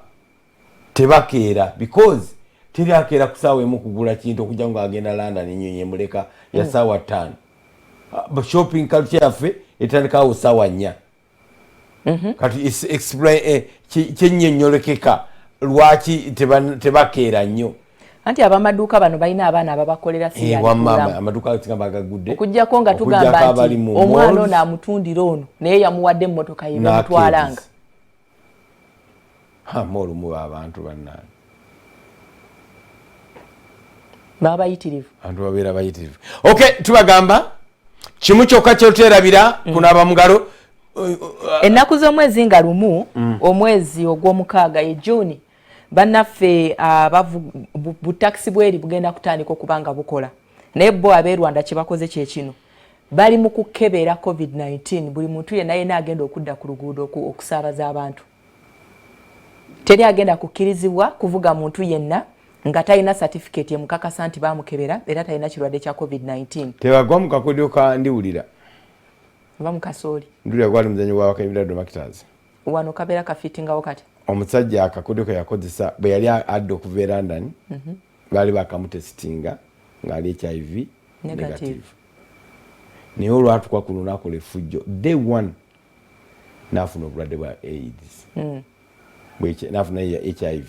tebakeera because teri akeera ku saawa 1 kugula kintu okujja nga agenda London, enyonyi emuleka ya saawa 5. Shopping culture yaffe etandikawo saawa 4. Kati explain, kyennyonnyolekeka lwaki tebakeera nnyo. Anti abamaduuka bano balina abaana ababakolera. Eh, wamma amaduuka agasinga bagagudde. Okugjako nga Okuggyako tugamba abali nti mu omwana malls ono amutundira ono, naye yamuwadde emmotoka ye n'arcades. bemutwalanga. Ha, mall muba abantu bannange. Baba bayitirivu. Abantu babeera bayitirivu. Okay, tubagamba kimu kyokka kyoterabira, kunaaba mugalo. Ennaku z'omwezi nga 1 omwezi ogw'omukaaga ye Juni, bannaffe butakisi bweri bugenda kutandika okuba nga bukola. Naye bo ab'e Rwanda kye bakoze kye kino: bali mu kukebera COVID-19 buli muntu yenna yenna agenda okudda ku luguudo okusaabaza abantu. Teri agenda kukkirizibwa kuvuga muntu yenna nga talina certificate emukakasa nti bamukebera era talina kirwadde kya COVID-19. Tebagwa mu kakodyo ka ndiwulira. Oba mu kasooli. Ndulya gwali muzanyo gwa Wakayimira Marketers. Wano kabeera kafitingawo kati. Omusajja akakodyo ke yakozesa bwe yali adda okuva e London, baali bakamutesitinga ng'ali HIV negative. Naye olwatuka ku lunaku lw'effujjo, day one n'afuna obulwadde bwa AIDS. N'afuna HIV.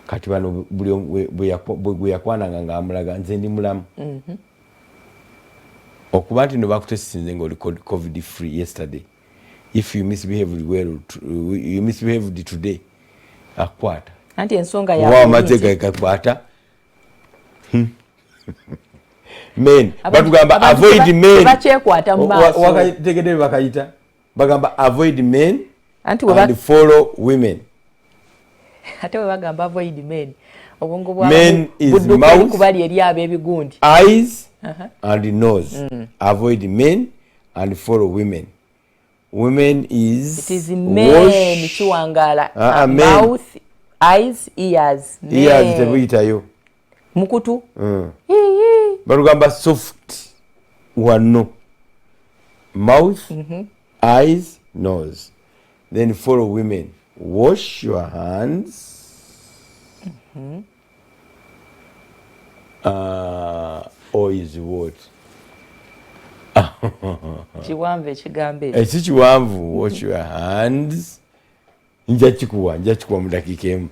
Kati bano buli bwe yakwananga ng'amulaga, nze ndi mulamu. Okuba nti no bakutesitinze ng'oli COVID free yesterday, if you misbehaved well, you misbehaved today, akwata. Anti ensonga ya amazze gakwata men. Batugamba avoid men. Bakyekwata mu maaso. Wakategedde bakayita, bagamba avoid men anti and follow women. Ate bwe bagamba avoid men, obwongo bwa kubali eri ab'ebigundi. Eyes and nose. Avoid men and follow women. Women is It is men kiwangala. Mouth, eyes, ears. Ears tebuyitayo. Mukutu. Balugamba soft wano, mouth, eyes, nose. Then follow women, wash your hands. Or is what? Kiwanvu ekigambo ekyo. Eki kiwanvu. Wash your hands. Nja kikuwa mu dakiika emu.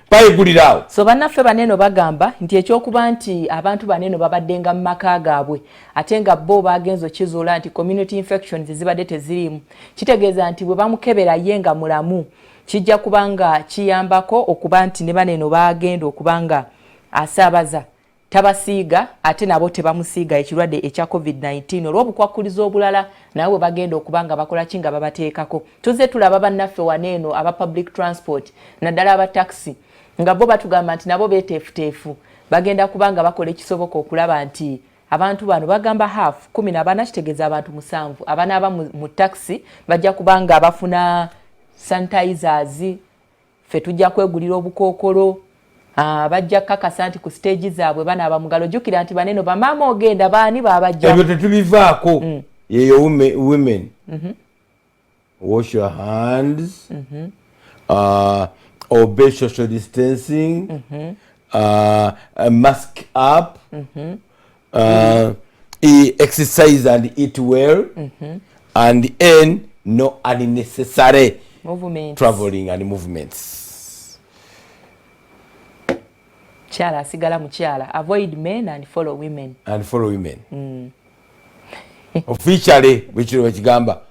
Payiguliraawo. So bannaffe baneeno bagamba nti ekyokuba nti abantu baneeno babaddenga mu maka gaabwe, ate nga bo bagenza okizuula nti community infections zibadde teziriimu, kitegeeza nti bwe bamukebera ye nga mulamu, kijja kuba nga kiyambako okuba nti ne baneeno bagenda okuba nga asaabaza tabasiiga, ate nabo tebamusiiga ekirwadde ekya COVID-19 olw'obukwakkulizo obulala naye bwe bagenda okuba nga bakola ki, nga babateekako. Tuzze tulaba bannaffe waneeno aba public transport, naddala aba taxi, nga bo batugamba nti nabo beeteefuteefu, bagenda kuba nga bakola ekisoboka okulaba nti abantu bano bagamba half 14, kitegeeza abantu 7 abanaaba mu taxi bajja kuba nga bafuna sanitizers. Ffe tujja kwegulira obukookolo. Bajja kukakasa nti ku stage zaabwe banaaba mugalo. Jjukira nti baneno bamaama ogenda baani babajja. Ebyo tetubivaako. Yeyo women, wash your hands, obey social distancing, mask up, exercise and eat well, and n no unnecessary movements. Traveling and movements. Mukyala asigala mukyala. Avoid men and follow women. And follow women. Officially, bwekiro bakigamba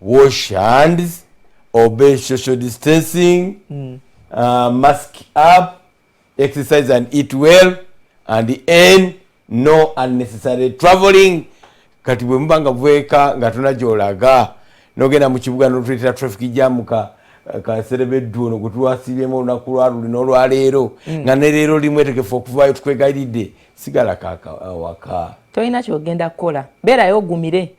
wash hands, obey social distancing, mask up, exercise and eat well, and n no unnecessary traveling. Kati bwe muba nga bweka nga tonagyolaga nogenda mu kibuga notuleetera traffic jam, ka kaserebeddu ono gwe twasiibyemu olunaku lwaluli n'olwaleero, nga ne leero limwetegefu okuvaayo, tukwegayiridde sigala kaka waka. Tolina kyogenda kukola, beerayo ogumire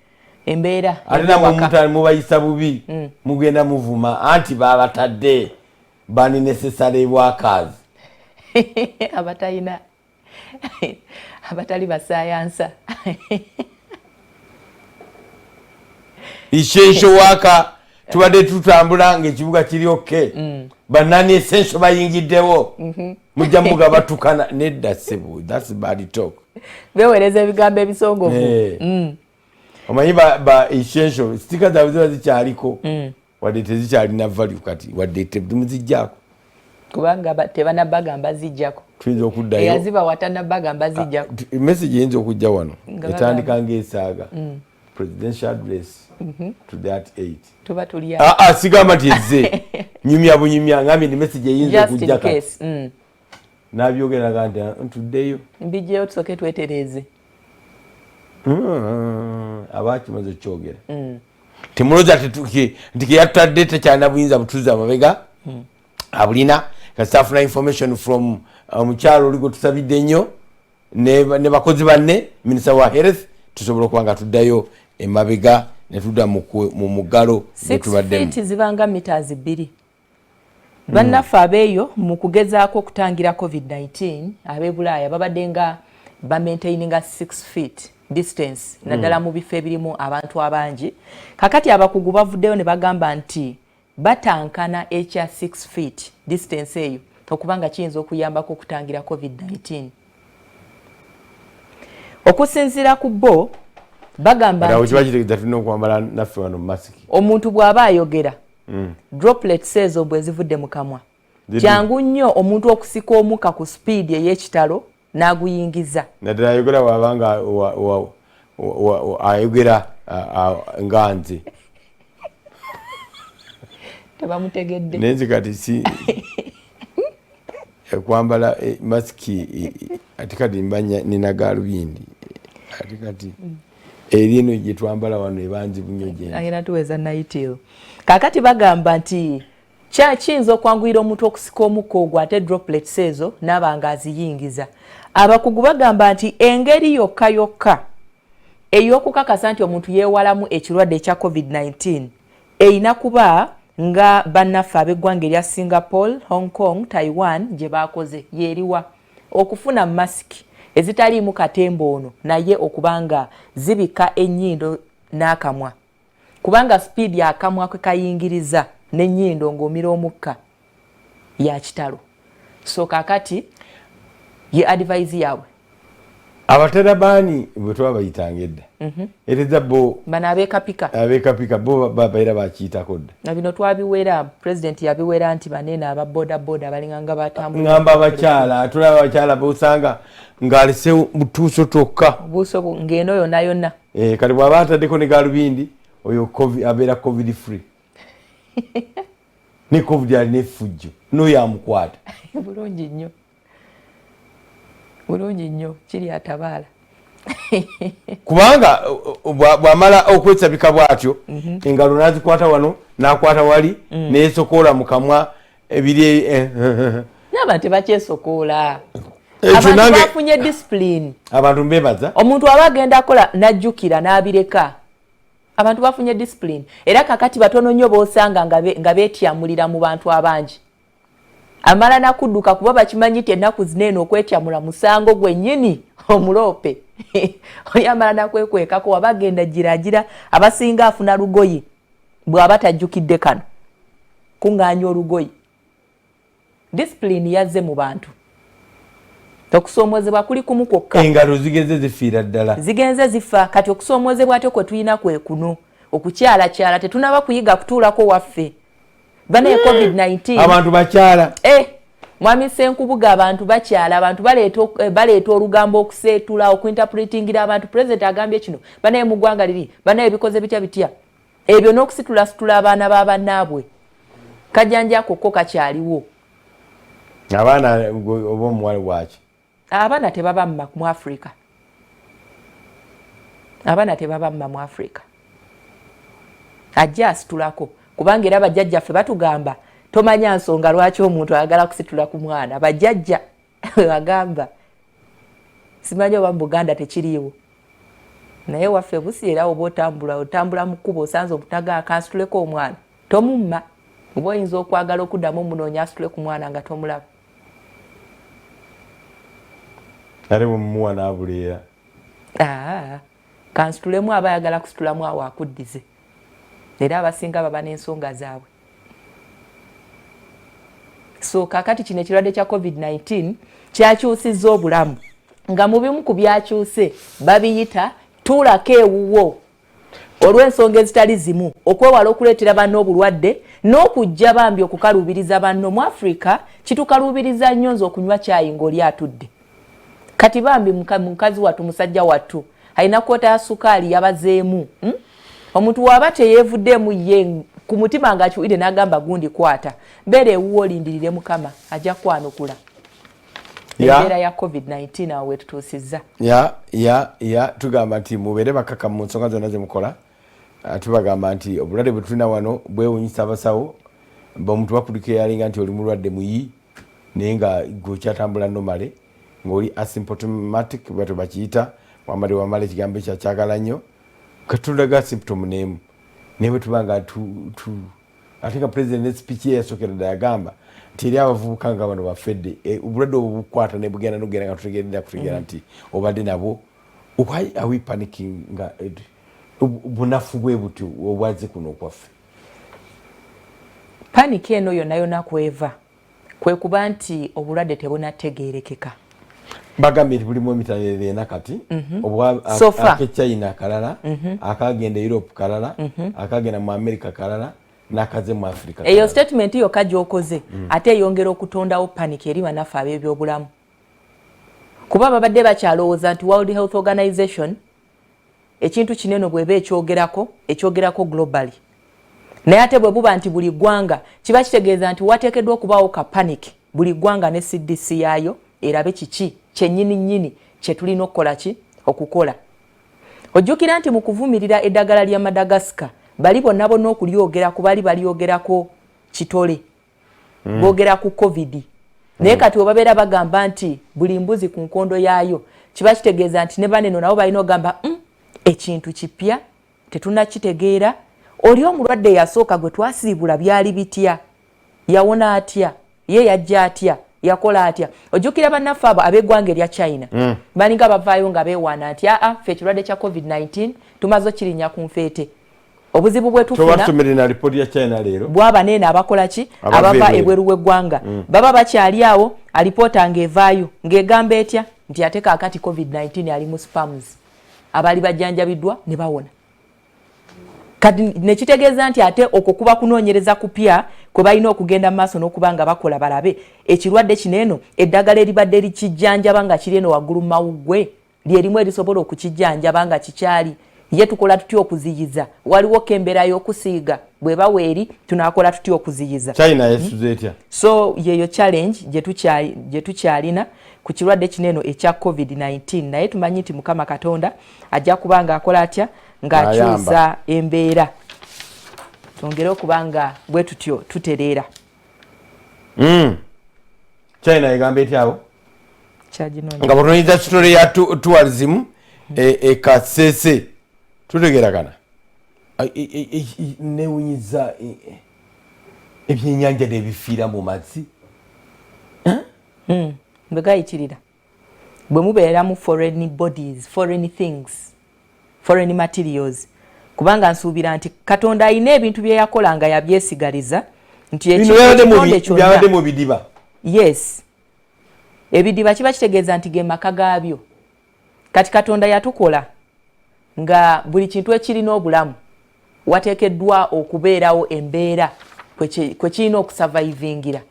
embeera. Ate namwe mubayisa bubi, mugenda muvuma anti babatadde bani necessary workers. Abatalina, abatali basayansa. Essential worker, tubadde tutambula ngaekibuga kiri okay, banani essential bayingiddewo, mujja muga batukana. Nedda ssebo, that's bad talk. Bewereza ebigambo ebisongovu. Eh. Omanyi ba essential sticker zaabwe ziba zikyaliko, wadde tezikyalina value kati, wadde temuzijjaako. Kubanga tebanabagamba zijjako. Tuyinza okuddayo. Eyazibawa tanabagamba zijjako. Message eyinza okujja wano Nga etandika ngaesaaga presidential address to that 8. Tuba tuli Ah, ah, sigamba nti ezze, nyumya bunyumya, ngambye ni message eyinza just in okujja kati. case. Nabyogeraga nti ah, ntuddeyo. Mbijjeyo tusooke twetereeze. Aba kimaze kyogera, temulowooza nti keyatutadde tekyalina buyinza butuuza mabega, abulina kasita afuna information from omukyalo oli gwe tusabidde ennyo ne bakozi banne, minisita wa health, tusobola okuba nga tuddayo emabega ne tudda mu muggalo gwe 6 tubaddemu. feet zibanga meters 2. Bannaffe abeeyo mu kugezaako okutangira COVID-19 ab'e Bulaaya babadde nga bamaintaininga 6 feet. distance naddala mu bifo ebirimu abantu abangi. Kakati abakugu bavuddeyo ne bagamba nti batankana ekya 6 feet distance eyo okuba nga kiyinza okuyambako okutangira COVID-19. Okusinziira ku bo bagamba nti kiba kitegeeza tulina okwambala naffe wano masiki. Omuntu bw'aba ayogera, droplets ezo bwe zivudde mu kamwa, kyangu nnyo omuntu okusika omukka ku sipiidi ey'ekitalo n'aguyingiza. Naddala ayogera wabanga ayogera nga nze. Tebamutegedde. Naye nze kati si okwambala masiki, ate kati mba nina galubindi, ate kati eri eno gye twambala wano eba nzibu nnyo gye. Agenda tuweza naitill. Kakati bagamba nti kiyinza okwanguyira omuntu okusika omukka ogwo, ate droplets ezo naaba nga aziyingiza. Abakugu bagamba nti engeri yokka yokka ey'okukakasa nti omuntu yeewalamu ekirwadde ekya COVID-19 erina kuba nga bannaffe ab'eggwanga erya Singapore, Hong Kong, Taiwan gye baakoze, yeeriwa okufuna masiki ezitaliimu katemba ono, naye okuba nga zibikka ennyindo n'akamwa, kubanga sipiidi akamwa kwe kayingiriza n'ennyindo ng'omira omukka ya kitalo. So kakati ye advice yaabwe. Abaterabaani bwe twabayitanga edda, ereza bo bano abeekapika. Abeekapika bo babeera bakiyitako dda. Na bino twabiwera, pulezidenti yabiwera nti baneeno aba boda boda balinga nga batambula. Ngamba abakyala, tulaba abakyala bosanga ng'alese butuuso twokka. Obuuso ng'eno yonna yonna. Kati bw'aba ataddeko ne galubindi oyo abeera COVID free. Ne COVID alina effujjo n'oyo amukwata. Bulungi nnyo, bulungi nnyo, kiri atabaala. Kubanga bw'amala okwesabika bw'atyo, engalo n'azikwata wano n'akwata wali, neesokoola mu kamwa ebiri. N'abantu tebakyesokoola. Abantu bafunye discipline. Abantu mbebaza. Omuntu aba agenda akola n'ajjukira n'abireka. Abantu bafunye discipline, era kakati batono nnyo b'osanga nga beetyamulira mu bantu abangi. Amala nakudduka kuba bakimanyi nti ennaku zino eno okwetyamula musango gwennyini omuloope. Oli amala nakwekwekako, waba agenda giragira abasinga afuna lugoye bw'aba tajjukidde kano kuŋŋaanya olugoye. Discipline yazze mu bantu. Okusoomozebwa kuli kumu kwokka. Engalo zigenze zifiira ddala. Zigenze zifa. Kati okusoomozebwa ate kwe tulina kwe kuno okukyalakyala, tetunaba kuyiga kutuulako waffe banaye. COVID-19 Abantu bakyala. Mwami Senkubuga, abantu bakyala, abantu baleeta olugambo, okuseetula, okuinterpretingira abantu. President agambye kino, banaye mu ggwanga liri, banaye bikoze bitya bitya ebyo, n'okusitulasitula abaana ba bannaabwe. Kajanja ako ko kakyaliwo. Abaana oba omuwala bwaki? Abaana tebabamma mu Africa, abaana tebabamma mu Africa. Ajja asitulako, kubanga era bajjajjaffe batugamba tomanya nsonga lwaki omuntu ayagala kusitula ku mwana. Bajjajja bagamba, simanyi oba mu Buganda tekiriiwo, naye waffe busi era oba otambula otambula mu kkubo, osanze omutaga akansituleko omwana, tomumma, oba oyinza okwagala okuddamu omunoonya asitule ku mwana nga tomulaba. Ate bwemuwa n'abuleera. Kansitulemu, aba ayagala kusitulamu awo akuddize, era abasinga baba n'ensonga zaabwe. So kakati kino ekirwadde kya COVID-19 kyakyusizza obulamu, nga mu bimu ku byakyuse babiyita tuulako ewuwo olw'ensonga ezitali zimu, okwewala okuleetera banno obulwadde n'okujja bambi okukaluubiriza banno. Mu Africa kitukaluubiriza nnyo nze okunywa kyayi ng'oli atudde. Kati bambi mukazi wattu, musajja wattu alina kwota ya sukaali yabazeemu, Omuntu waaba teyeevuddeemu ye ku mutima ng'akiwulire n'agamba gundi kwata, mbeera ewuwo olindirire Mukama ajja kwanukula. Embeera ya COVID-19 awo wetutuusizza. Ya, tugamba nti mubeere bakaka mu nsonga zonna zemukola. Tubagamba nti obulwadde bwe tulina wano bwewunyisa abasawo. Omuntu bakudeklaringa nti oli mulwadde muyi, naye nga gwe okyatambula normally, ng'oli asymptomatic bwatyo bakiyita. Wamale wamala ekigambo ekyo akyagala nnyo, katulaga symptom n'emu, naye bwe tuba nga ate nga president ne speech ye yasookera ddala yagamba nti eri abavubuka nga bano bafedde, obulwadde obwo bukwata ne bugenda nogenda nga tutegeerera kutegeera nti obadde nabwo. Why are we panicking nga bunafu bwe butyo obwazze kuno okwaffe? Panic eno yonna yonna kweva kwe kuba nti obulwadde tebunategeerekeka. Bagambye nti bulimu emitala ena kati. Obwa So far. Akechina kalala, akagenda Europe kalala, akagenda mu America kalala, n'akaze mu Africa Eyo kalala. Statement yokka gy'okoze ate eyongera okutondawo panic eri bannaffe ab'ebyobulamu, kuba babadde bakyalowooza nti World Health Organization ekintu kino eno bw'eba ekyogerako globally, naye ate bwe buba nti buli ggwanga, kiba kitegeeza nti wateekeddwa okubaawo ka panic, buli ggwanga ne CDC yaayo erabe kiki kyennyini nnyini kye tulina okukola ki okukola. Ojjukira nti mu kuvumirira eddagala lya Madagascar, bali bonna bonna okulyogera ku bali balyogerako kitole, boogera ku COVID, naye kati webabeera bagamba nti buli mbuzi ku nkondo yaayo, kiba kitegeeza nti ne baneno nabo balina okugamba, ekintu kipya, tetunnakitegeera. Oli omulwadde yasooka gwe twasiibula byali bitya? Yawona atya? Ye yajja atya? Yakola atya?" Ojjukira bannaffe abo ab'eggwanga erya China balinga bavaayo nga beewaana nti, "Aa, ffe ekirwadde kya COVID-19 tumaze okirinnya ku nfeete. Obuzibu bwe tufuna Tobatusomere na lipooti ya China leero. Bwaba neeno abakola ki, Abava abava ebweru. ebweru w'eggwanga baba bakyali awo, alipoota ng'evaayo ng'egamba etya nti ate kaakati COVID-19 ali mu sperms abaali bajjanjabiddwa ne bawona." Kati nekitegeeza nti ate okwo kuba kunoonyereza kupya kwe balina okugenda mu maaso n'okuba nga bakola, balabe ekirwadde kino eno eddagala eribadde likijjanjaba nga kiri eno waggulu mu mawuggwe lyerimu erisobola okukijjanjaba nga kikyali ye. Tukola tutya okuziyiza? Waliwo ko embeera y'okusiiga? Bweba weeri, tunakola tutya okuziyiza? China yasuze etya? So yeyo challenge gye tukyalina ku kirwadde kino eno ekya COVID-19, naye tumanyi nti Mukama Katonda ajja kuba nga akola atya, ng'akyusa embeera, twongere okuba nga bwe tutyo tutereera. China egamba etyawo? Kyaginoonya. Nga bw'otunuulira story ya tourism ekasese tutegeragana. Newunyiza ebyenyanja nebifiira mu mazzi. Bwe gayitirira, bwe mubeeramu foreign bodies, foreign things, foreign materials, kubanga nsuubira nti Katonda alina ebintu bye yakola nga yabyesigaliza nti Bino byabadde mu ekitonde kyonna byabadde mu bidiba. Yes, ebidiba kiba kitegeeza nti ge maka gaabyo. Kati Katonda yatukola nga buli kintu ekirina obulamu wateekeddwa okubeerawo embeera kwe kirina okusurvivingira.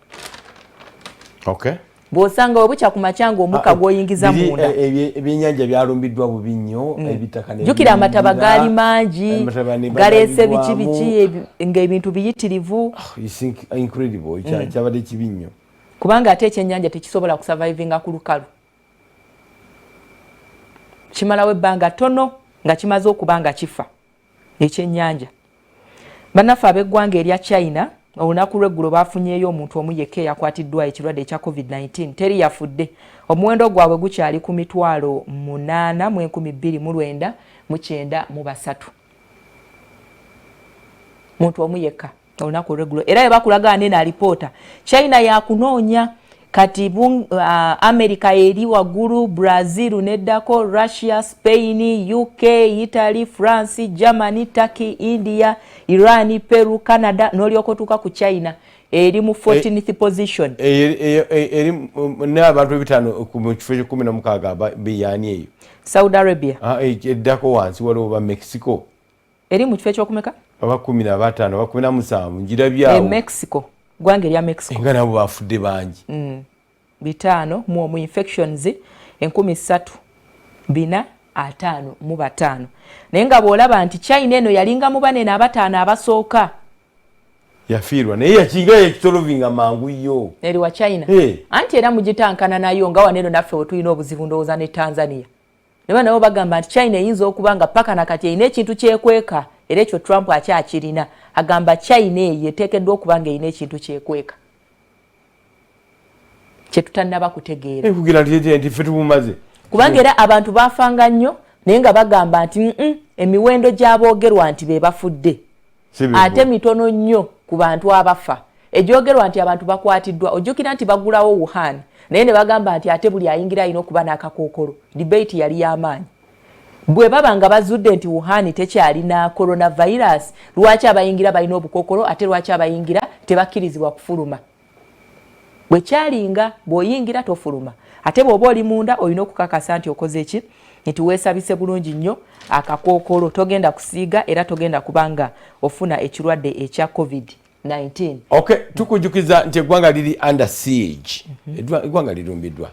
Bw'osanga we bukya ku makya nga omukka gw'oyingiza Biri, munda ebyenyanja byalumbiddwa bubi nnyo, ebitaka ne Jjukira amataba biyingira, gaali mangi, amataba ne galeese biki bagabibwamu. biki ng'ebintu biyitirivu. It's incredible. Kyabadde kibi nnyo. Kubanga ate ekyennyanja tekisobola kusurvivinga ku lukalu, kimalawo ebbanga ttono nga kimaze okuba nga kifa ekyennyanja. Bannaffe ab'eggwanga erya China olunaku lw'eggulo bafunyeeyo omuntu omu yekka eyakwatiddwa ekirwadde ekya COVID-19, teri yafudde. Omuwendo gwabwe gukyali ku 802,993. Muntu omu yekka olunaku olw'eggulo, era bwe bakulaga neno alipoota, China yakunoonya kati America eri waggulu, Brazil neddako, Russia, Spain, UK, Italy, France, Germany, Turkey, India, Iran, Peru, Canada, n'olyoka otuuka ku China eri mu 14th position. Eri n'abantu ebitaano mu kifo kyekumi na mukaaga beyani eyo? Saudi Arabia. Ah, eddako wansi waliwo ba Mexico. Eri mu kifo ekyokumeka? Aba 15, aba 17, njirabyawo. Mexico, ggwanga erya Mexico. Nga nabo bafudde bangi. 51 infections 3455, naye nga bw'olaba nti China eno yalinga mu banene abataano abasooka. Yafiirwa, naye yakinga yakisolovinga mangu yo. Eri wa China. Hey. Anti era mugitankana nayo nga waneeno naffe wetulina obuzibu, ndowooza ne Tanzania ne nabo bagamba nti China eyinza okuba nga paka nakati erina ekintu kyekweka, era ekyo Trump akyakirina, agamba China eyo eteekeddwa okuba nga erina ekintu kyekweka kyetutannaba kutegeera. Ekugira nti ffe tumumaze. Kubanga era abantu bafanga nnyo, naye nga bagamba nti emiwendo gy'aboogerwa nti be bafudde ate mitono nnyo ku bantu abafa egyogerwa nti abantu bakwatiddwa. Ojjukira nti bagulawo Wuhan, naye ne bagamba nti ate buli ayingira alina okuba n'akakookolo. Debate yali y'amaanyi. Bwe baba nga bazudde nti Wuhan tekyalina coronavirus, lwaki abayingira balina obukookolo, ate lwaki abayingira tebakkirizibwa kufuluma? Bwe kyalinga, bw'oyingira tofuluma, ate bw'oba oli munda olina okukakasa nti okoze ki, nti weesabise bulungi nnyo akakookolo, togenda kusiiga era togenda kubanga ofuna ekirwadde ekya COVID-19. Okay, tukujukiza nti eggwanga liri under siege. Eggwanga lirumbiddwa.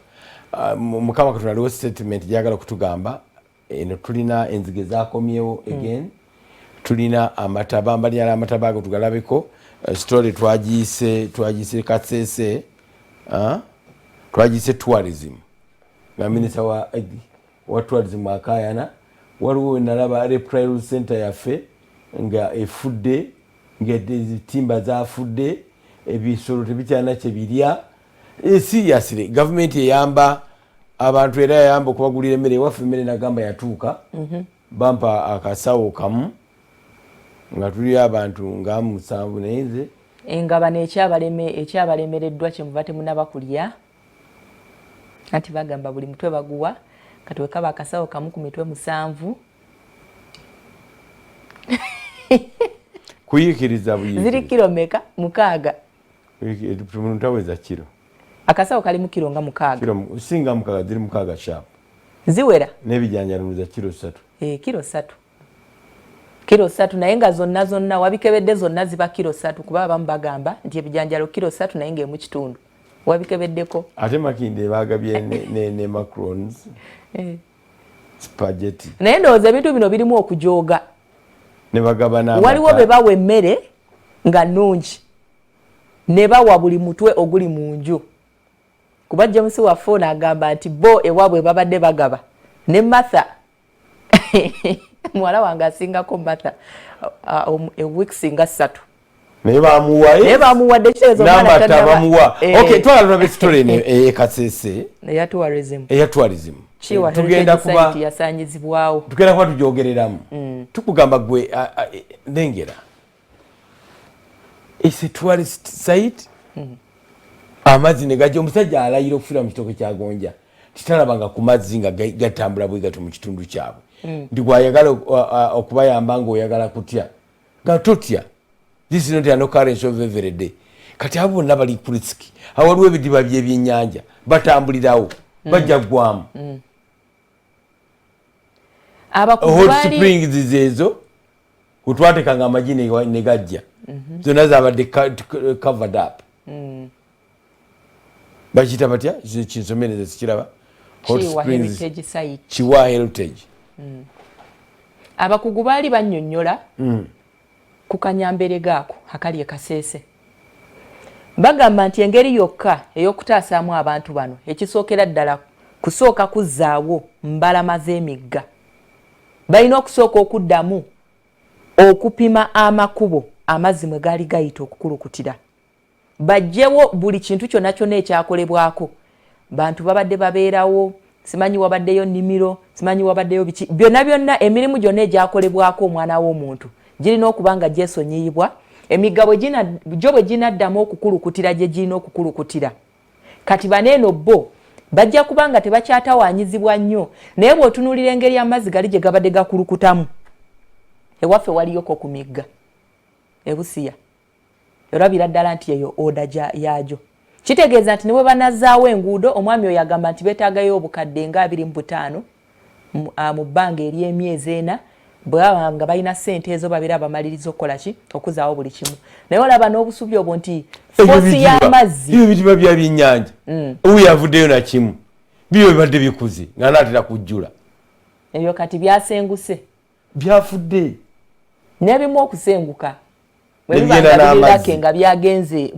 Mukama Katonda aliwo statement gyagala okutugamba eno. Tulina enzige zakomyewo again, tulina amataba, mbalyala amataba ago tugalabeko. Story twagiyise Kasese, twagiyise tourism, nga minisita wa tourism akayana. Waliwo nalaba reptile center yaffe nga efudde, nga ezitimba zafudde, ebisolo tebikyalina kyebirya. Seriously, gavumenti eyamba abantu era yayamba okubagulira emmere. Ewaffe emmere nagamba yatuuka. Bampa akasawo kamu nga tuli abantu nga 7, naye nze Engabano ekyabalemereddwa, kyemuva temunaba kulya. Anti bagamba buli mutwe baguwa, kati wekaba akasawo kamu ku mitwe 7. Kuyiikiriza. Ziri Buyiikiriza. kiro meka? 6? Muntu taweza kiro. Akasawo kalimu kiro nga 6. Kiro singa 6, ziri 6 sharp. Ziwera. N'ebijanjalo za kiro 3. E, kiro 3, kiro 3, naye nga zonna zonna wabikebedde, zonna ziba kiro 3, kuba abamu bagamba nti ebijanjalo kiro 3 naye ng'emu kitundu. Wabikebeddeko? Ate Makinde bagabye ne macarons, spaghetti. Naye ndowooza ebintu bino birimu okujooga. Ne bagabana amata. Waliwo be bawa emmere nga nnungi, ne bawa buli mutwe oguli mu nju, kuba James waffe ono agamba nti bo ewaabwe babadde bagaba ne Martha, muwala wange asingako Martha weeks nga 3. Naye bamuwa. Naye bamuwadde, kitegeeza omwana n'amata. Bamuwa. Okay, twala tulabe story eno eyekasese. Eya tourism. Eya tourism. Kiwa Tugenda heritage kuba site yasanyizibwawo. Tugenda kuba tujogereramu. Tukugamba gwe nengera it's a tourist site. Amazzi ne gajja, omusajja alayira okufiira mu kitooke kyagonja titalabanga ku mazzi nga gatambula bwe gato mu kitundu kyabwe. Nti gwayagala okubayamba ngaoyagala kutya nga totya. This is not an occurrence of every day. Kati abo bonna bali ku risk. Awaliwo ebidiba byebyennyanja batambulirawo, bajja ggwamu. Abakugu Hot baali springs zezo wetwatekanga amagi ne gajja, zonna zabadde covered up. Bakiyita batya? Kinsomereze, sikiraba. Hot Kiwa springs. heritage site. Kiwa heritage. Abakugu baali bannyonnyola ku kanyamberega ako akali e Kaseese. Bagamba nti engeri yokka ey'okutaasaamu abantu bano, ekisookera ddala kusooka kuzzaawo mbalama z'emigga. Balina okusooka okuddamu okupima amakubo amazzi mwe gaali gayita okukulukutira, baggyewo buli kintu kyonna kyonna ekyakolebwako bantu babadde babeerawo, simanyi wabaddeyo nnimiro, simanyi wabaddeyo biki, byonna byonna, emirimu gyonna egyakolebwako omwana w'omuntu girina okuba nga gyesonyiyibwa. Emigga gyo bwe ginaddamu okukulukutira gye girina okukulukutira, kati baneeno bo bajja kuba nga tebakyatawaanyizibwa nnyo. Naye bw'otunuulira engeri amazzi gali gye gabadde gakulukutamu, ewaffe waliyoko ku migga ebusiya, olabira ddala nti eyo oda yaagyo. Kitegeeza nti ne bwe banazaawo enguudo, omwami oyo agamba nti beetaagayo obukadde nga 25 mu bbanga ery'emyezi 4. Bwe baba nga balina ssente ezo, babeera bamaliriza okukola ki? Okuzaawo buli kimu. Naye olaba n'obusubi obwo nti force y'amazzi. Ebyo bidiba bya byennyanja. Oyo avuddeyo nakimu, byo bibadde bikuze nga naatera kujjula. Ebyo kati byasenguse. Byafudde. N'ebimu okusenguka bwe Ne biba bigenda nga n'amazzi. birirake nga byagenze.